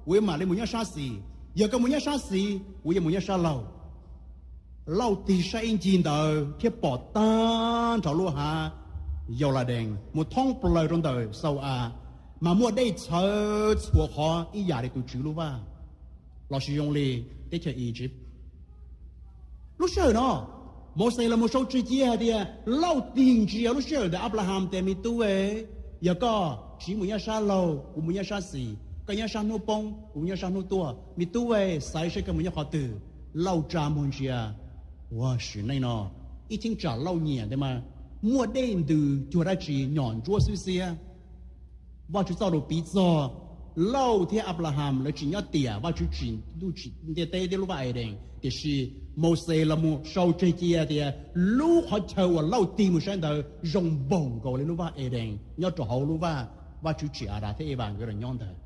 kuv yuav mam li mus nyob sab xis. Yog koj mus nyob sab xis, kuv yuav mus nyob sab laug. Lauj tig saib ib ncig ntawd thiab pom tag nrho lub hav Yauladees mus thoob plaws rau ntawm Xau-as, mas muaj dej txhawv txhua qhov ib yam li tus Tswv lub vaj, lossis zoo li teb chaws Iziv. Lub sij hawm no, Mauxes los mus sau tseg cia hais tias Lauj tig ntsia lub sij hawm ntawd Anplaham tias, me tub, yog koj tsiv mus nyob sab laug, kuv mus nyob sab xis, koj nyob sab hnub poob, kuv nyob sab hnub tuaj, me tub, xaiv saib koj mus nyob qhov twg. Lauj tsa muag ntsia, ua sim neej no ib cheeb tsam Lauj nyiam ntawd mas muaj dej ntws cuag dab tsi, nyom ntsuab xwb xiab. Vajtswv txoj lus piv txog Lauj thiab Anplaham lawv tsim nyob tiam Vajtswv tsim ntuj tsim ntiaj teb thiab lub vaj Edees, tiam sis Mauxes los mus sau tseg cia tias lub qhov chaw uas Lauj tig mus saib ntawd zoo npaum nkaus li lub vaj Edees nyob rau hauv lub vaj Vajtswv tsim Adas thiab Evas nkawd los nyob ntawd,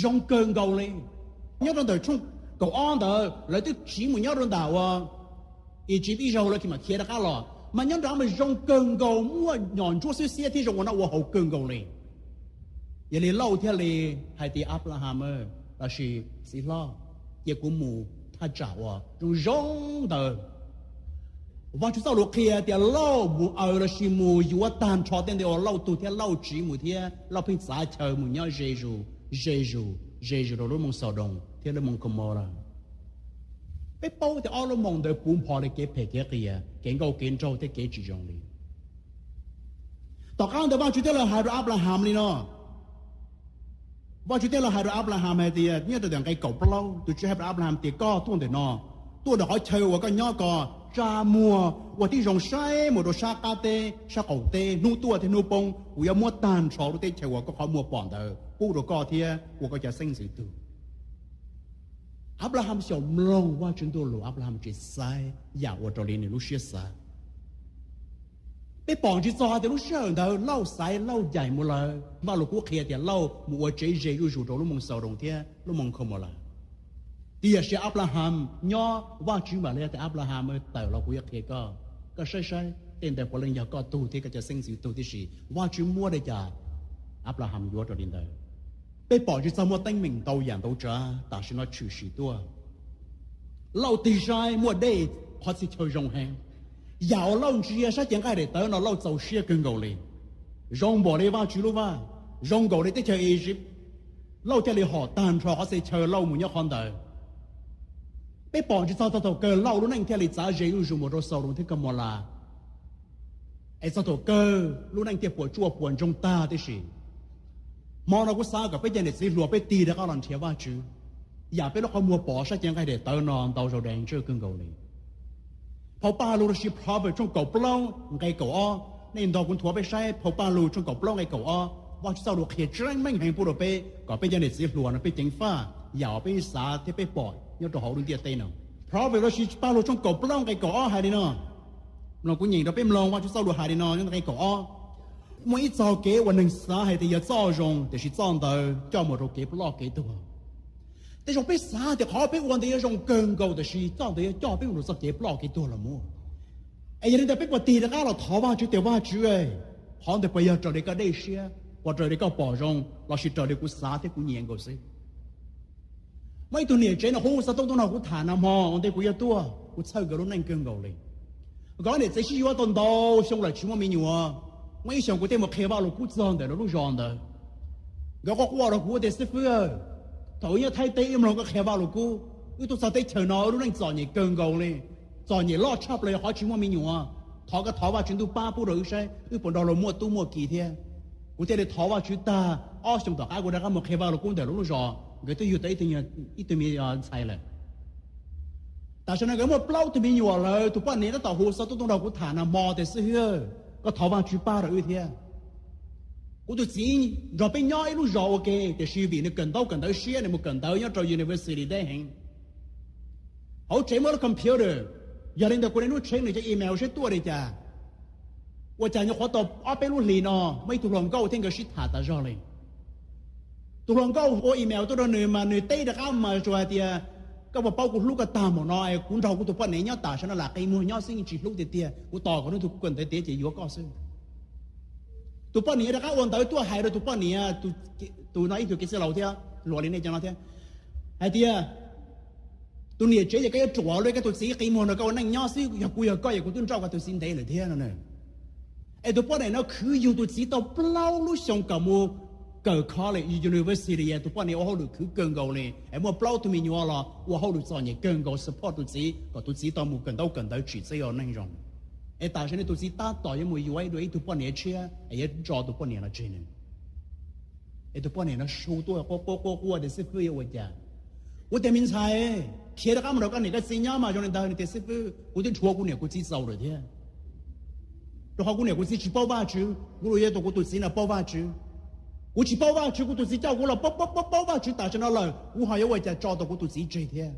zoo kawg nkaus li. Nyob rau ntawm tshooj kaum ob ntawd lawv twb tsiv mus nyob rau ntawm uas Iziv ib zaug, lawv mam khiav rov qab los, mas nyob nrad mas zoo kawg nkaus, muaj nyom ntsuab xwb xiab thiab zoo ua noj ua haus kawg nkaus li. Yog li Lauj thiaj li hais tias, Anplaham lossis txiv hlob, cia kuv mus thaj tsam uas zoo zoo ntawd. Vajtswv txoj lus qhia tias Lauj mus aws lossis mus yuav tag nrho tej ntawd uas Lauj tug thiab Lauj tsiv mus thiab Lauj pheej txav chaw mus nyob ze zus, ze zus, ze zus rau lub moos Xaudoos thiab lub moos Kaumaulas. Peb paub tias ob lub moos ntawd puv npo li kev phem kev qias, kev nkauj kev nraug thiab kev tsis zoo li. Tom qab ntawd Vajtswv thiaj los hais rau Anplaham li no. Vajtswv thiaj los hais rau Anplaham hais tias, nyob rau ntawm nqe kaum plaub, tus Tswv hais rau Anplaham tias, koj tuaj ntawm no, tuaj ntawm qhov chaw uas koj nyob ko, tsa muag ua tib zoo saib mus rau sab qab teb sab qaum teb, hnub tuaj thiab hnub poob, kuv yuav muab tag nrho lub teb chaws uas koj qhov muag pom ntawd pub rau koj thiab ua koj cov xeeb ntxwv tug. Anplaham xyaum mloog Vajtswv ntuj lus, Anplaham tsis xaiv yam ua raws li nws lub siab xav. Peb pom ntsis txog hais tias lub sij hawm ntawd Lauj xaiv, Lauj ncaim mus lawm. Vaj lus kub qhia tias Lauj mus ua tsev ze zuj zus rau lub moos Xaudoos thiab lub moos Kaumaulas. Tiam sis Anplaham nyob, Vajtswv mam li tias, Anplaham, tawm los kuv yuav qhia koj. Koj saib saib tej ntawd puav leej yog koj tug thiab koj cov xeeb ntxwv tug tib si. Vajtswv muab li cas, Anplaham yuav raws li ntawd. Peb pom ntsis txog muaj teeb meem ntau yam ntau tsav tam sim no tshwm sim tuaj. Lauj tig saib muaj dej, qhov txhia chaw zoo heev. Yam uas Lauj ntsia sab cev nqaij daim tawv no Lauj txaus siab kawg nkaus li. Zoo npaum li Vajtswv lub vaj, zoo nkaus li teb chaws Iziv. Lauj thiaj li hom tag nrho qhov txhia chaw Lauj mus nyob qhov ntawd. Peb pom ntsis txog txog thaum kawg Lauj lub neej thiaj li txav ze zuj zus mus rau Xaudoos thiab Kaumaulas. Es txog thaum kawg lub neej thiaj puas tsuaj puas ntsoog tag tib si. Hmo no kuv xav kom peb cov niam txiv hluas peb tig rov qab los nrhiav Vajtswv. Yam peb lub qhov muag pom sab cev nqaij daim tawv no ntau zaus dees tsawj kawg nkaus li. Phau Paj Lug lossis Proverbs tshooj kaum plaub nqe kaum ob, nej nrog kuv nthuav peb saib Phau Paj Lug tshooj kaum plaub nqe kaum ob. Vajtswv txoj lus qhia tseeb meej heev pub rau peb kom peb cov niam txiv hluas no peb ceev faj yam uas peb xav thiab peb pom nyob rau hauv lub ntiaj teb no. Proverbs los sis Paj Lug tshooj kaum plaub nqe kaum ob hais li no, mloog kuv nyeem rau peb mloog, Vajtswv txoj lus hais li no nyob nqe kaum ob: Muaj ib txog kev uas neeg xav hais tias yog txoj zoo, tiam sis txoj ntawd coj mus rau kev ploj kev tuag. Tej zaum peb xav tias qhov peb ua ntawd yuav zoo kawg nkaus, tiam sis txoj ntawd yuav coj peb mus rau txoj kev ploj kev tuag los mus. Es yog li ntawd peb puas tig rov qab los thov Vajtswv tias, Vajtswv, qhov ntawd puas yog raws li koj dej siab, puas raws li koj pom zoo, los sis raws li kuv xav thiab kuv nyiam nkaus xwb? Muaj ib tug niam tsev no hu xov tooj tuaj nrog kuv tham nag hmo ua ntej kuv yuav tuaj, kuv txhawj nkawd lub neej kawg nkaus li. Nkawd niam txiv sib yuav tau ntau xyoo lawm tsis muaj me nyuam. Muaj ib xyoos kuv thiaj mus qhia Vaj Lug Kub txog ntawm lawv lub zos ntawd. Nkawd quaj quaj rau kuv tias, Xib fwb, thaum wb nyob Thaib teb wb mloog koj qhia Vaj Lug Kub, wb tuaj txog teb chaws no wb lub neej txom nyem kawg nkaus li. Txom nyem loj tshaj plaws yog qhov tsis muaj me nyuam. Thov koj thov Vajtswv ntuj pab pub rau wb saib wb puas nrog luag muaj tub muaj ki thiab. Kuv thiaj li thov Vajtswv tag, ob xyoos tom qab kuv rov qab mus qhia Vaj Lug Kub ntawm lawv lub zos, nkawd twb yug tau ib tug me ntxhais lawm. Tam sim no nkawd muaj plaub tug me nyuam lawm, tus poj niam tab tom hu xov tooj tuaj nrog kuv tham nag hmo tias, Xib fwb, koj thov Vajtswv pab rau wb thiab. Kuv tus txiv nrog peb nyob ib lub zos ua ke, tiam sis vim nws kawm ntaub kawm ntawv siab, nws mus kawm ntawv nyob rau university deb heev. Hauv tsev muaj lub computer, yog li ntawd kuv niaj hnub check nws cov email seb tuaj li cas. Ua cas nyuam qhuav tau ob peb lub hlis no muaj ib tug hluas nkauj thiab nkawd sib tham tas zog li. Tus hluas nkauj ua email tuaj rau nws mas nws teb rov qab mas tsuas hais tias, Koj puas paub kuv hlub koj tag npaum no, kuv nrog kuv tus poj niam nyob tam sim no lam qi muag nyob xwb, yeej tsis hlub tiag tiag, kuv tos kom hnub twg kuv kawm ntawv tiav ces yuav koj xwb. Tus poj niam rov qab ua ntawv tuaj hais rau tus poj niam, tus no ib tug kev xwb laus thiab hluas li nej cov no thiab, hais tias, Tus niam tsev, ces koj yuav ruam li, koj tus txiv qi muag nrog koj ua neej nyob xwb, yog kuv yog koj ces kuv twb nrauj koj tus txiv ntev lawm thiab no. Es tus poj niam no khwv yug tus txiv tau plaub lub xyoo kom mus kawm college, university, tus poj niam ua hauj lwm khwv kawg nkaus li es muaj plaub tug me nyuam los ua hauj lwm txom nyem kawg nkaus support tus txiv kom tus txiv tau mus kawm ntaub kawm ntawv tsim txiaj ua neej zoo. Es tam sim no tus txiv tab tom yuav mus yuav dua ib tug poj niam tshiab es yuav tso tus poj niam no tseg nws. Es tus poj niam no su tuaj quaj quaj quaj tias, Xib fwb, yuav ua cas? Kuv tias, Me ntxhais, khiav rov qab mus nrog koj niam koj txiv nyob mas zoo li ntawd. Nws tias, Xib fwb, kuv twb dhuav kuv niam kuv txiv txaus lawm thiab, rau qhov kuv niam kuv txiv tsis paub Vajtswv, kuv los yuav tau kuv tus txiv no paub Vajtswv. Kuv tsis paub Vajtswv, kuv tus txiv coj kuv los paub paub paub paub Vajtswv tam sim no lawm, kuv ho yuav ua cas tso tau kuv tus txiv tseg thiab?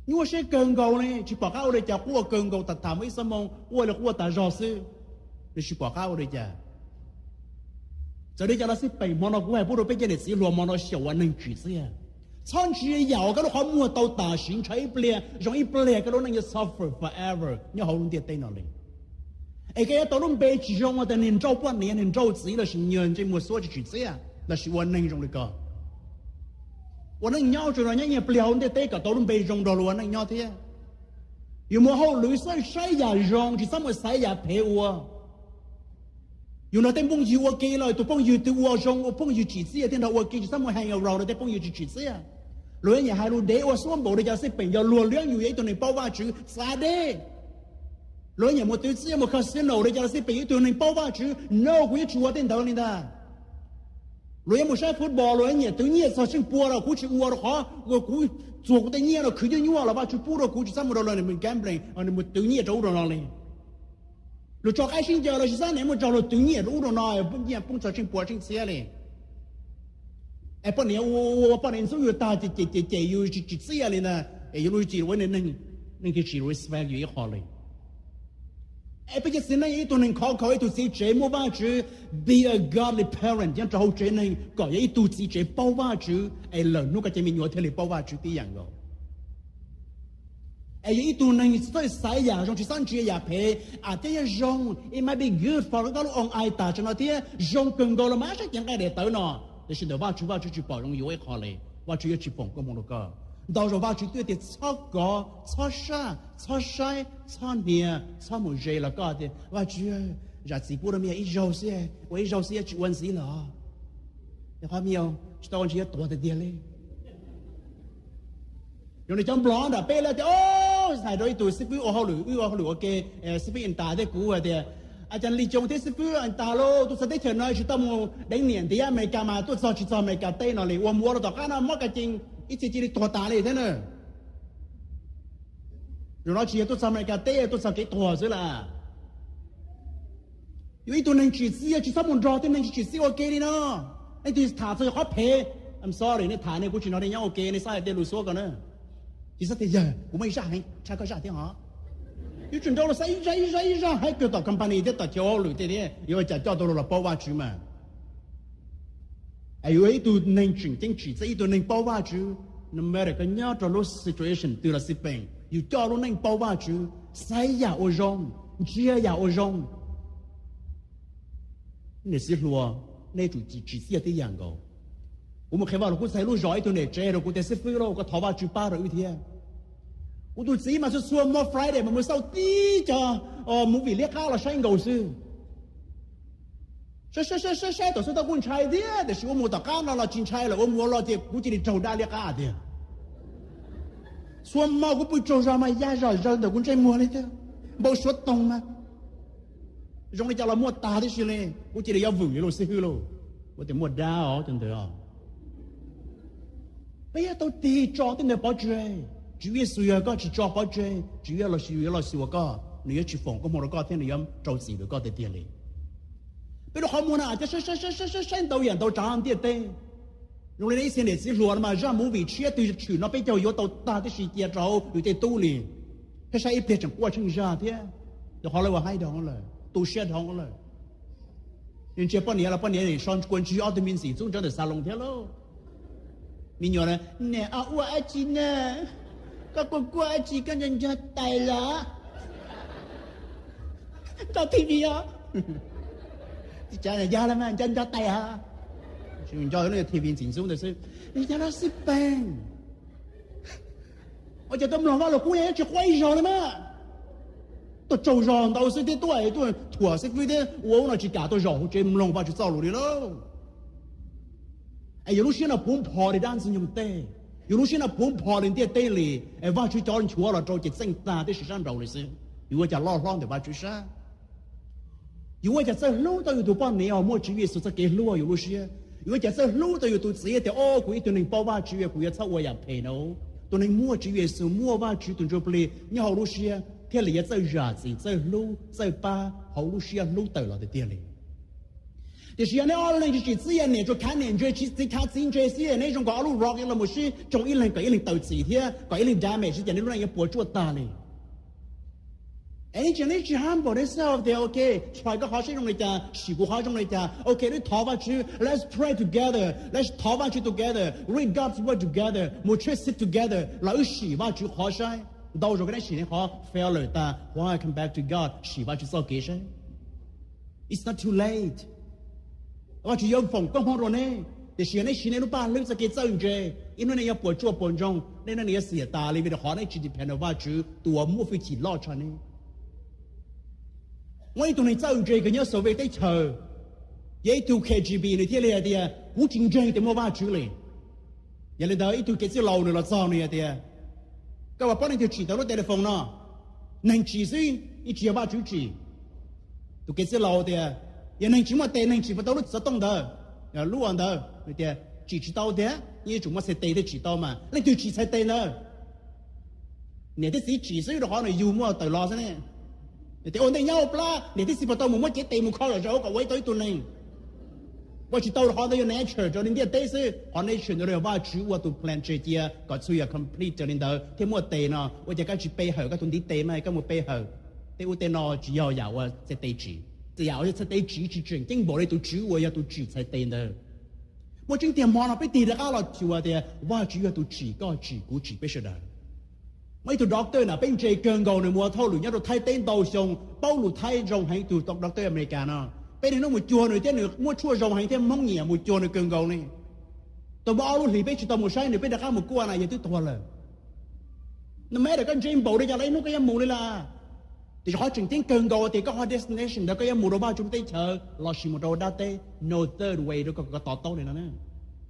Nyuaj siab kawg nkaus li, tsis pom qab ua li cas, quaj kawg nkaus, tham tham muaj ib xuab moos quaj li quaj tas zog xwb, nws tsis pom qab ua li cas. Txawm li cas los xij peem, hmo no kuv hais pub rau peb cov niam txiv hluas hmo no xyaum ua neeg tsim txiaj. Txhob ntsia yam uas koj lub qhov muag tau tam sim, ntshaw ib pliag zoo ib pliag, koj lub neej yuav suffer forever nyob hauv lub ntiaj teb no li. Es koj yuav tau lub npe tsis zoo ua tias niag nrauj poj niam, niag nrauj txiv, los sis nyuag ntsej muag xuab tsis tsim txiaj, los sis ua neeg zoo li ko. Ua neej nyob tsuas nyob nyiaj pliag hauv ntiaj teb kom tau lub npe zoo nrog luag ua neej nyob thiab. Yus mus hauj lwm xav saib yam zoo, tsis txhob mus xaiv yam phem ua. Yus nrog tej phooj ywg ua ke los tus phooj ywg twg ua zoo, ua phooj ywg tsim txiaj thiab nrog ua ke, tsis txhob mus hang around nrog tej phooj ywg tsis tsim txiaj. Luag nyiam hais lus dev ua xuab npaum li cas los xij peem, yog luag liab yus yog ib tug neeg paub Vajtswv, xav deb. Luag nyiam mus twv txiaj mus casino li cas los xij peem, yog ib tug neeg paub Vajtswv, no, kuv yuav tsis ua tej ntawd li ntag. Luag yuav mus saib football, luag nyiam twv nyiaj txog tsheej pua los kuv tsis ua, rau qhov kuv txuag kuv tej nyiaj no khwv nyuaj nyuaj los Vajtswv pub rau kuv, tsis txhob mus rau luag mus gambling, mus twv nyiaj rau ub rau no li. Luag tso qaib sib ncaws los tsis txhob niam mus nrog luag twv nyiaj rau ub rau no, nyiaj poob txog tsheej pua tsheej txhiab li. Es poj niam ua, ua poj niam ntxub yus tag ces cem cem yus tsis tsim txiaj li ntag, es yus lub cev ua neeg, neeg twb tsis respect yus ib qho li. Es peb cov txiv neej, ib tug neeg khov kho, ib tug txiv tsev muaj Vajtswv, be a godly parent nyob rau hauv tsev neeg kom yog ib tug txiv tsev paub Vajtswv, es lwm hnub koj cov me nyuam thiaj li paub Vajtswv tib yam nkaus. Es yog ib tug neeg txawj xaiv yam zoo, tsis txhob ntsia yam phem. Am, thiab yog zoo, it might be good for koj lub oos ais tam sim no thiab zoo kawg nkaus los mas saib cev nqaij daim tawv no, tiam sis ntawm Vajtswv, Vajtswv tsis pom zoo yuav ib qho li. Vajtswv yuav tsis foom koob hmoov rau koj. Ntau zaus Vajtswv twb tias txhob kov, txhob saj, txhob saib, txhob hnia, txhob mus ze los koj tias, Vajtswv, zam txim pub rau me ib zaug xwb, ua ib zaug xwb, tsis ua ntxiv lawm. Qhov me tsis tau ua ntsis yuav tuag tiag tiag li. Zoo li cov Nplog nram peb lawv tias, o, hais rau ib tug xib fwb ua hauj lwm, wb ua hauj lwm ua ke, xib fwb Intas thiab kuv hais tias, a cas li coos thiab xib fwb Intas lauj, tuaj txog teb chaws no tsis tau mus deev niam ntiav Amelikas mas tuaj txog tsis txog Amelikas teb no li, ua mus ua rau tom qab no mob ka cees ib txhia cia li tuag tas li thiab na. Zaum no tsis yog tuaj txog Amelikas teb, tuaj txog kev tuag xwb lawm. Yog ib tug neeg tsim txiaj, tsis txhob mus nrog tej neeg tsis tsim txiaj ua ke li no. Nej tig tham txog qhov phem, I'm sorry, nej tham nej kuv tsis nrog nej nyob ua ke, nej xav hais tias lus xub ko na. Tsis xav tias yawg kuv muaj ib zaj heev tshaj koj zaj thiab hov. Yuav tsum nrog luag xav ib zaj ib zaj ib zaj heev kawg tom company thiab tom chaw hauj lwm tej thiab yuav ua cas coj tau luag los paub Vajtswv mas. Yuav ib tug neeg tseem ceeb tsim txiaj, ib tug neeg paub Vajtswv, no matter koj nyob rau lub situation twg los xij peem, yus coj lub neej paub Vajtswv, xaiv yam ua zoo, ntsia yam ua zoo. Niam txiv hluas, nej tsum tsim txiaj tib yam nkaus. Kuv mus qhia Vaj Lug Kub txhais lub zos, ib tug niam tsev rau kuv tias xib fwb lauj, koj thov Vajtswv pab rau wb thiab. Kuv tus txiv mas txhua txhua hmo Friday mas mus xauj tib co movie liab qab los saib nkaus xwb. Saib saib saib saib saib tom xub thawj kuj ntshai thiab, tiam sis ua mus tom qab no los tsis ntshai lawm, ua mus ua los ces kuv cia li raug dab liab qab tiag. Txhua hmo kuv pw tsaug zog mas ya zom zaws ntawm kuv ntsej muag li thiab, npau suav toog mas zoo li cas los muaj tag tib si li. Kuv cia li yuav vwm li lauj xib hwb lauj, kuv tias muaj dab os cov ntawd os. Peb yuav tau tig tso tej ntawd pov tseg. Tswv Yexus yog koj tsis tso pov tseg, Tswv Yexus yuav los xyuas koj, nws yuav tsis foom koob hmoov rau koj thiab nws yuav rau txim rau koj tiag tiag li. Peb lub qhov muag no saib saib saib saib ntau yam ntau tsav ntiaj teb. Zoo li ib txhia niam txiv hluas no mas zaj movie tshiab twg tshwm no peb caug yuav tau tag tib si cia rau yus tej tub li. Thiab saib ib pliag tseem quaj tsheej zag thiab, rau qhov lawv ua haib dhau lawm, tu siab dhau lawm. Nws ntsia poj niam los poj niam so kua ntswg ob tug me ntxim ntxub nrov ntawm xab loos thiab lauj. Me nyuam, niam, ua dab tsi na? Koj kuj quaj dab tsi, koj nco nco tais los? Nco T V os. Cas yog los mas nco nco tais os. Nco T V ntxim ntxub ntawd xwb. Yog los xij peem. Ua cas tuaj mloog Vaj Lug Kub yeej tsis quaj ib zaug li mas. Tuaj tsaug zog ntau xwb thiab tuaj tuaj thuam xib fwb thiab ua ub no tsis kam tuaj zaum hauv tsev mloog Vajtswv txoj lus li lauj. Es yus lub siab no puv npo li dab ntxwg nyoog teb, yus lub siab no puv npo li ntiaj teb li. Es Vajtswv cov nchuav los rau ces txeej tag tib si sab nraud li xwb. Yus ua cas loj hlob ntawm Vajtswv sab? Yus ua cas txawj hlub tau yus tus poj niam uas muaj Tswv Yexus txoj kev hlub hauv yus lub siab? Yus ua cas txawj hlub tau yus tus txiv tias, o, kuv ib tug neeg paub Vajtswv, kuv yuav txhob ua yam phem no. Tus neeg muaj Tswv Yexus, muaj Vajtswv tus Ntsuj Plig nyob hauv lub siab thiaj li yuav txawj zam txim, txawj hlub, txawj pab hauv lub siab hlub tawm los tiag tiag li. Tiam sis yog neb ob leeg tsis tsim txiaj, niam tsuas khav niam ntse, txiv khav txiv ntse xwb, neb zoo nkaus ob lub rock los mus sib tsoo, ib leeg kom ib leeg tawm txim thiab kom ib leeg damage, cas neb lub neej yuav puas tsuaj tag li. Es neb tsis, neb tsis humble neb self tias, ok, try koj qhov saib zoo li cas, sim kuv qhov zoo li cas, ok, neb thov Vajtswv, let's pray together, let's thov Vajtswv together, read God's word together, mus church together, los wb sim Vajtswv qhov saib. Ntau zaus koj neb sim neb qhov fail lawm tas, why come back to God, sim Vajtswv txoj kev saib. It's not too late. Vajtswv yuav foom koob hmoov rau neb, tiam sis yog neb siv neb lub paj hlwb txoj kev txawj ntse, ib hnub neb yuav puas tsuaj puas ntsoog, neb lub neej yuav xiam tas li vim rau qhov neb tsis depend rau Vajtswv tus uas muaj hwj chim loj tshaj neb. Muaj ib tug neeg txawj ntse kws nyob Xaviv teb chaws, yog ib tug K G B, nws thiaj li hais tias kuv tsis ntseeg tias muaj Vajtswv li. Yog li ntawd ib tug kev txwj laus nws los txog nws hais tias, koj puas paub leej twg tsim tau lub telephone no? Neeg tsim xwb, yeej tsis yog Vajtswv tsim. Tus kev txwj laus tias, yog neeg tsis muaj tes neeg tsim puas tau lub xov tooj ntawd, lub ua ntawd? Nws tias tsim tsis tau tiag, yeej yuav tsum muaj txhais tes thiaj tsim tau mas. Leej twg tsim txhais tes ntawd? Niam thiab txiv tsim xwb rau qhov nws yug muaj tawm los xwb ne. Nws tias ua ntej nyob ua plab niam thiab txiv puas tau mus muab cev tes mus kho zom zaws ua kom ua ib tau ib tug neeg? Ua tsis tau rau qhov ntawd yog nature rau li ntiaj teb xwb. Qhov nature ntawd yog Vajtswv ua tus plan tseg cia kom txhua yam complete raws li ntawd thiaj muaj tes no. Ua cas koj tsis pe hawm koj tus ntiv tes mas koj mus pe hawm tej ub tej no? Tsis yog yam uas txhais tes tsim. Yam uas yog txhais tes tsim tsis tseem ceeb npaum li tus Tswv uas yog tus tsim txhais tes ntawd. Muaj tseeb tiag hmo no peb tig rov qab los xyuas tias Vajtswv yog tus tsim koj tsim kuv tsim peb sawv daws. Muaj ib tug doctor na peb ntse kawg nkaus, nws mus ua hauj lwm nyob rau Thaib teb ntau xyoo, paub lus Thaib zoo heev, tus doctor America no. Peb niaj hnub mus cuag nws thiab nws muaj tshuaj zoo heev thiab Hmoob nyiam mus cuag nws kawg nkaus li. Tau muaj ob lub hlis peb tsis tau mus saib nws, peb rov qab mus kuaj na yog twb tuag lawm. No matter koj ntse npaum li cas los ib hnub koj yuav mus li lawm. Tiam sis qhov tseem ceeb kawg nkaus tias koj qhov destination ntawd koj yuav mus rau Vajtswv lub teb chaws lossis mus rau dab teb, no third way rau koj to taub li no.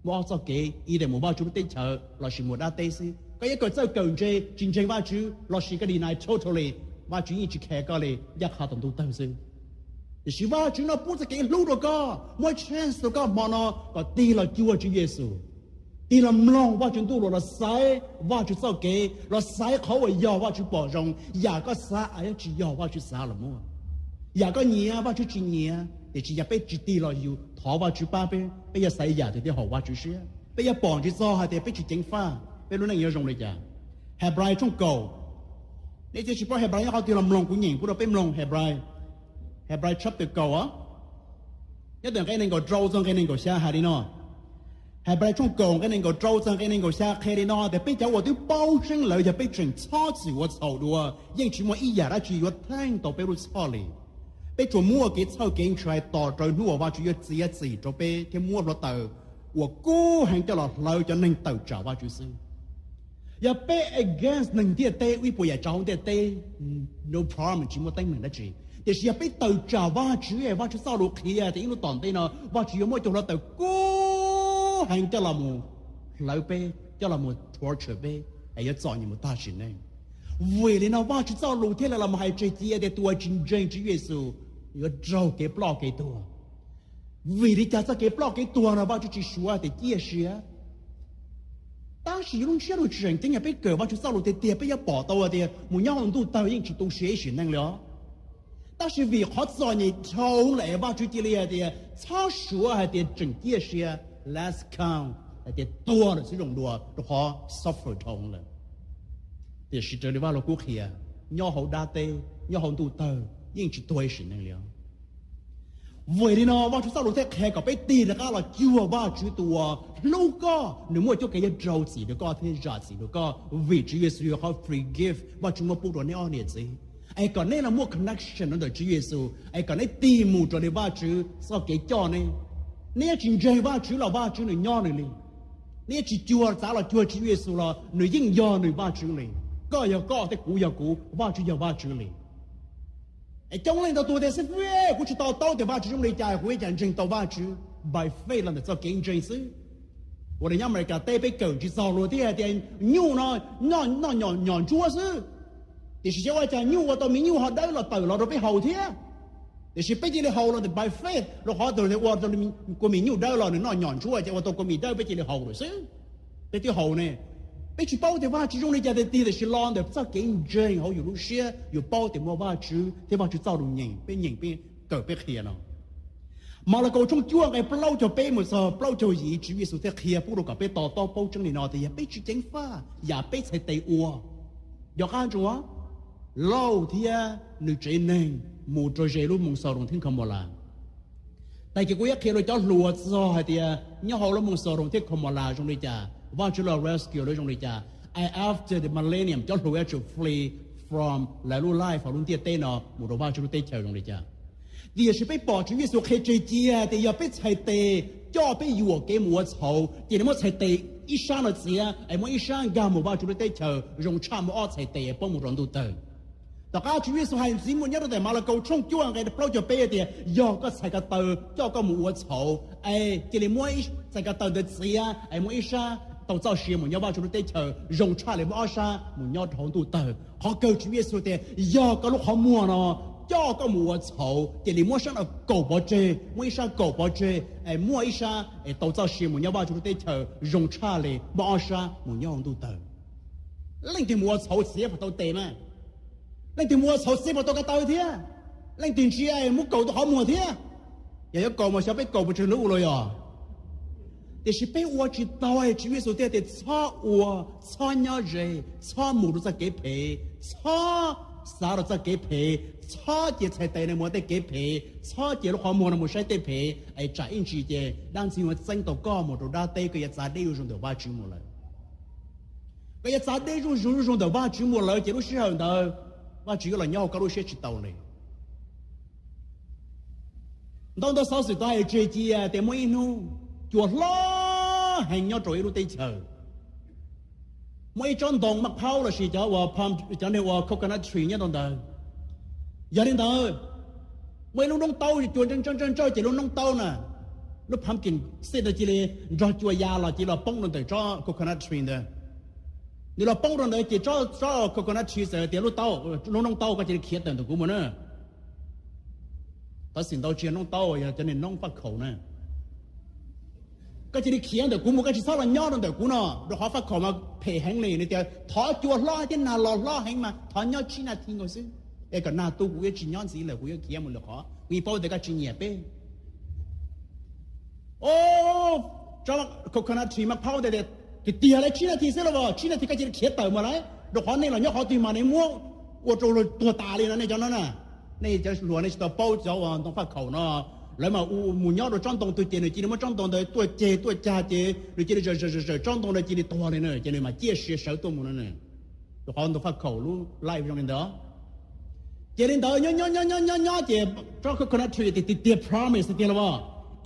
Muaj ob txoj kev, either mus Vajtswv lub teb chaws lossis mus dab teb xwb. Koj yuav kawm txawj kawm ntse tsis ntseeg Vajtswv lossis koj deny totally, Vajtswv yeej tsis care koj li, ncaj qha tom ntuj tawg xwb. Tiam sis Vajtswv no pub txoj kev hlub rau koj, muab chance rau koj hmo no kom tig los cuag Tswv Yexus, tig los mloog Vajtswv Ntuj Lus, los xaiv Vajtswv txoj kev, los xaiv qhov uas yog Vajtswv pom zoo. Yam koj xav yuav tsis yog Vajtswv xav los muaj. Yam koj nyiam Vajtswv tsis nyiam, tiam sis yog peb tsis tig los yus thov Vajtswv pab peb, peb yuav xaiv yam twg thiaj haum Vajtswv siab, peb yuav pom tsis txog hais tias peb tsis ceev faj, peb lub neej yuav zoo li cas. Hebrais tshooj kaum, nej thiaj tsis paub Hebrais nyob qhov twg los mloog, kuv nyeem pub rau peb mloog Hebrais, Hebrais chapter kaum, nyob ntawm nqe nees nkaum rau txog nqe nees nkaum xya hais li no. Hebrais tshooj kaum nqe nees nkaum rau txog nqe nees nkaum xya qhia li no tias peb cov uas twb paub tseeb lawm yog peb tseem txhob txwm ua txhaum dua, yeej tsis muaj ib yam dab tsi yuav theej tau peb lub txhoj li. Peb tsuas muaj kev txhawj kev ntshai tos raws hnub uas Vajtswv yuav txiav txim rau peb thiab muab hluav taws uas kub heev coj los hlawv cov neeg tawm tsam Vajtswv xwb. Yog peb against neeg ntiaj teb, ib puas yam tsav hauv ntiaj teb, no problem, tsis muaj teeb meem dab tsi. Tiam sis yog peb tawm tsam Vajtswv, Vajtswv txoj lus qhia tias ib hnub tom ntej no Vajtswv yuav muab cov hluav taws kub heev coj los mus hlawv peb, coj los mus torture peb, es yuav txom nyem mus tag sim neej. Vim li no Vajtswv txoj lus thiaj li los hais tseg cia tias tus uas tsis ntseeg Tswv Yexus yuav raug kev ploj kev tuag. Vim li cas txoj kev ploj kev tuag no Vajtswv tsis suav tias ciaj sia? Tab sis yus lub siab lub tseem ceeb yog peb kawm Vajtswv txoj lus tiag tiag peb yuav pom tau tias mus nyob hauv ntuj tawg yeej tsis tu siav ib sim neej li os. Tab sis vim qhov txom nyem dhau lawm Vajtswv cia li hais tias txhob suav hais tias tseem ciaj sia, let's count, hais tias tuag lawm xwb zoo dua rau qhov suffer dhau lawm. Tiam sis raws li Vaj Lug Kub qhia, nyob hauv dab teb, nyob hauv ntuj tawg yeej tsis tuag ib sim neej li os. Vim li no Vajtswv txoj lus thiaj qhia kom peb tig rov qab los cuag Vajtswv tus uas hlub koj, nws muaj cuab kev yuav rau txim rau koj thiab zam txim rau koj, vim Tswv Yexus yog qhov free gift Vajtswv muab pub rau neb ob niam txiv, es kom neb los muaj connection rau ntawm Tswv Yexus, es kom neb tig mus raws li Vajtswv txoj kev coj neb. Neb yuav tsis ntseeg Vajtswv los Vajtswv nws nyob nws li. Neb yuav tsis cuag txav los cuag Tswv Yexus los nws yeej yog nws Vajtswv li. Koj yog koj thiab kuv yog kuv, Vajtswv yog Vajtswv li. Es coob leej ntau tuag tias xib fwb, kuv tsis to taub tias Vajtswv zoo li cas kuv ua cas ntseeg tau Vajtswv. By faith los ntawm txoj kev ntseeg xwb. Ua li nyob Amelikas teb peb kawm tsis txog luag thiab hais tias nyuj no noj nyom ntsuab xwb, tiam sis xyov ua cas nyuj ua tau me nyuj ho dawb los tawm los rau peb haus thiab. Tiam sis peb cia li haus los ntawm by faith rau qhov tias ua kua mis nyuj dawb los nws noj nyom ntsuab ces ua tau kua mis dawb peb cia li haus lawm xwb. Peb twb haus ne. Peb tsis paub tias Vajtswv zoo li cas tiag tiag tiam sis los ntawm txoj kev ntseeg hauv yus lub siab yus paub tias muaj Vajtswv thiab Vajtswv txoj lus nyeem peb nyeem peb kawm peb qhia no. Malakaus tshooj cuaj nqe plaub caug peb mus txog plaub caug yim Tswv Yexus thiaj qhia pub rau kom peb to taub paub tseeb li no tias yog peb tsis ceev faj yam peb txhais tes ua, yog qab ntsuav Lauj thiab nws tsev neeg mus rau ze lub Moos Xaudoos thiab Khau Mau Las. Tag kis kuv yuav qhia rau cov hluas txog hais tias nyob hauv lub Moos Xaudoos thiab Khau Mau Las zoo li cas, Vajtswv los rescue lawv zoo li cas, after the millennium cov hluas yuav tsum flee from lawv lub life hauv lub ntiaj teb no mus rau Vajtswv lub teb chaws zoo li cas. Tiam sis peb pom Tswv Yexus qhia tseg cia tias yog peb txhais tes coj peb yuam kev mus ua txhaum ces nws muab txhais tes ib sab no txiav es muab ib sab nkag mus Vajtswv lub teb chaws zoo tshaj mus ob txhais tes poob mus rau ntuj tawg. Tom qab Tswv Yexus hais ntxiv mus nyob rau ntawm Malakaus tshooj cuaj nqe plaub caug peb tias yog koj txhais ko taw coj koj mus ua txhaum es cia li muab txhais ko taw ntawd txiav es muab ib sab tau txoj sia mus nyob Vajtswv lub teb chaws zoo tshaj li muab ob sab mus nyob rau hauv ntuj tawg. Qhov kawg Tswv Yexus tias yog koj lub qhov muag no coj koj mus ua txhaum cia li muab sab no kaum pov tseg, muab ib sab kaum pov tseg es muab ib sab es tau txoj sia mus nyob Vajtswv lub teb chaws zoo tshaj li muab ob sab mus nyob hauv ntuj tawg. Leej twg mus ua txhaum txiav puas tau tes mas? Leej twg mus ua txhaum txiav puas tau ko taw thiab? Leej twg ntsia muab kaum tau qhov muag thiab? Yog yuav kaum mas xyov peb kaum puas tsawg lub los yog? Tiam sis peb ua tsis tau, Tswv Yexus thiaj tias txhob ua, txhob nyob ze, txhob mus rau txoj kev phem, txhob xav rau txoj kev phem, txhob cia txhais tes no mus ua tej kev phem, txhob cia lub qhov muag no mus saib tej phem es tsam ib ntsis ces dab ntxwg yuav txeeb tau koj mus rau dab teb, koj yuav txav deb zuj zus ntawm Vajtswv mus lawm. Koj yuav txav deb zuj zus zuj zus ntawm Vajtswv mus lawm ces lub sij hawm ntawd Vajtswv yuav los nyob hauv koj lub siab tsis tau li. Ntau ntau xov xwm tau hais tseg cia tias muaj ib hnub cua hlob heev nyob rau ib lub teb chaws, muaj ib tsob ntoo maj qhaub lossis cov, cov neeg ua coconut tree nyob rau ntawd. Yog li ntawd, muaj ib lub noob taub cua ntsawj ntsawj ntsawj ces lub noob taub na, lub pumpkin seed ntawd cia li nrog cua ya los cia li los poob rau ntawm tsob coconut tree ntawd. Nws los poob rau ntawd ces tsob coconut tree txawm tias lub taub, lub noob taub, koj cia li khiav tawm ntawm kuv mus na. Tau xim ntau tsis yog noob taub, yog cov niag noob faj khaum na. Koj cia li khiav ntawm kuv mus, koj tsis txhob los nyob rau ntawm kuv no, rau qhov faj khaum mas phem heev li. Nws tias thov cua hlob thiab nag los hlob heev mas thov nyob tsib nas this nkaus xwb. Es kom nag tu kuv yuav tsis nyob ntxiv lawm, kuv yuav khiav mus lwm qhov, vim paub tias koj tsis nyiam peb. O, coconut tree mas paub tias tiag tiag li tsib nas this xwb los as, tsib nas this koj cia li khiav tawm mus lawm, rau qhov nej los nyob qhov twg mas nej muab ua rau luag tuag tas li no nej cov no na. Nej cov hluas nej tsis tau paub cov uas ntoo faj khaum no, lawv mas mus nyob rau tsob ntoo twg ces nws cia li muab tsob ntoo ntawd tuaj ceg tuaj cag ces nws cia li zawm zawm zawm tsob ntoo ntawd cia li tuag li na, ces nws mam ciaj sia sawv tuaj mus no. Rau qhov ntoo faj khaum lub life zoo li ntawd. Ces li ntawd nyob nyob nyob nyob nyob ces tsob coconut tree tiag tiag promise tiag los as,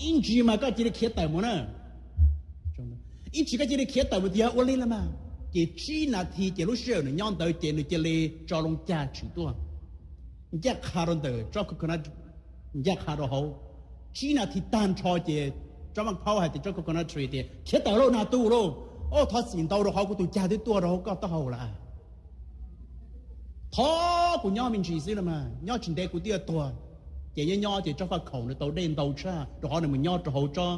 ib ntsis mas koj cia li khiav tawm mus na. Ib ntsis koj cia li khiav tawm mus tiag ua li los mas. Ces tsib nas this ces lub sij hawm nws nyob ntawd ces nws cia li tso loo cag tshwm tuaj, ncaj qha rau ntawm tsob coconut, ncaj qha rau hauv. Tsib nas this tag nrho ces tsob faj khaum hais tias tsob coconut tree tias khiav tawm lauj, nag tu lauj, o thov txim ntau rau qhov kuv tus cag twb tuaj rau hauv koj taub hau lawm. Thov kuv nyob me ntsis xwb los mas, nyob tsis ntev kuv twb yuav tuag. Ces nyob nyob ces tsob faj khaum nws tau dej ntau tshaj rau qhov nws mus nyob rau hauv tsob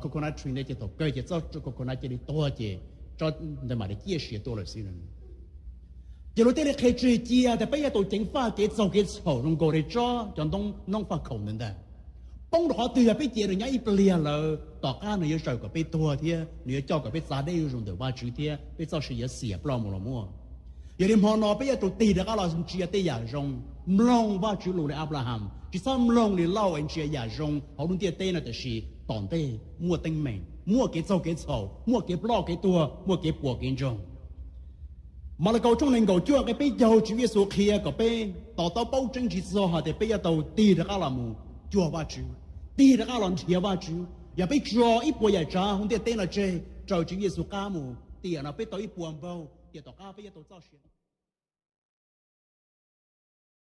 coconut tree ntawd ces thaum kawg ces tsob coconut cia li tuag ces tsob ntawd mam li ciaj sia tuaj lawm xwb. Ces luag thiaj li qhia tseg cia tias peb yuav tau ceev faj kev txaug kev txhaum zoo nkaus li tsob cov ntoo faj khaum ntawd ntag. Poob rau qhov twg yog peb cia nws nyob ib pliag lawm tom qab nws yuav zawm kom peb tuag thiab nws yuav coj kom peb txav deb zuj zus ntawm Vajtswv thiab peb txoj sia yuav xiam ploj mus los muaj. Yog li hmo no peb yuav tau tig rov qab los ntsia tej yam zoo, mloog Vajtswv lus li Anplaham, tsis txhob mloog li Lauj es ntsia yam zoo hauv lub ntiaj teb no, tiam sis tom ntej muaj teeb meem, muaj kev txaug kev txhaum, muaj kev ploj kev tuag, muaj kev puas kev ntsoog. Malakaus tshooj nees nkaum cuaj nqe peb caug, Tswv Yexus qhia kom peb to taub paub tseeb tsis txog hais tias peb yuav tau tig rov qab los mus cuag Vajtswv, tig rov qab los nrhiav Vajtswv. Yog peb tso ib puas yam tsav hauv ntiaj teb no tseg raws Tswv Yexus qab mus, tiam no peb tau ib puas npaug, tiam tom qab peb yuav tau txoj sia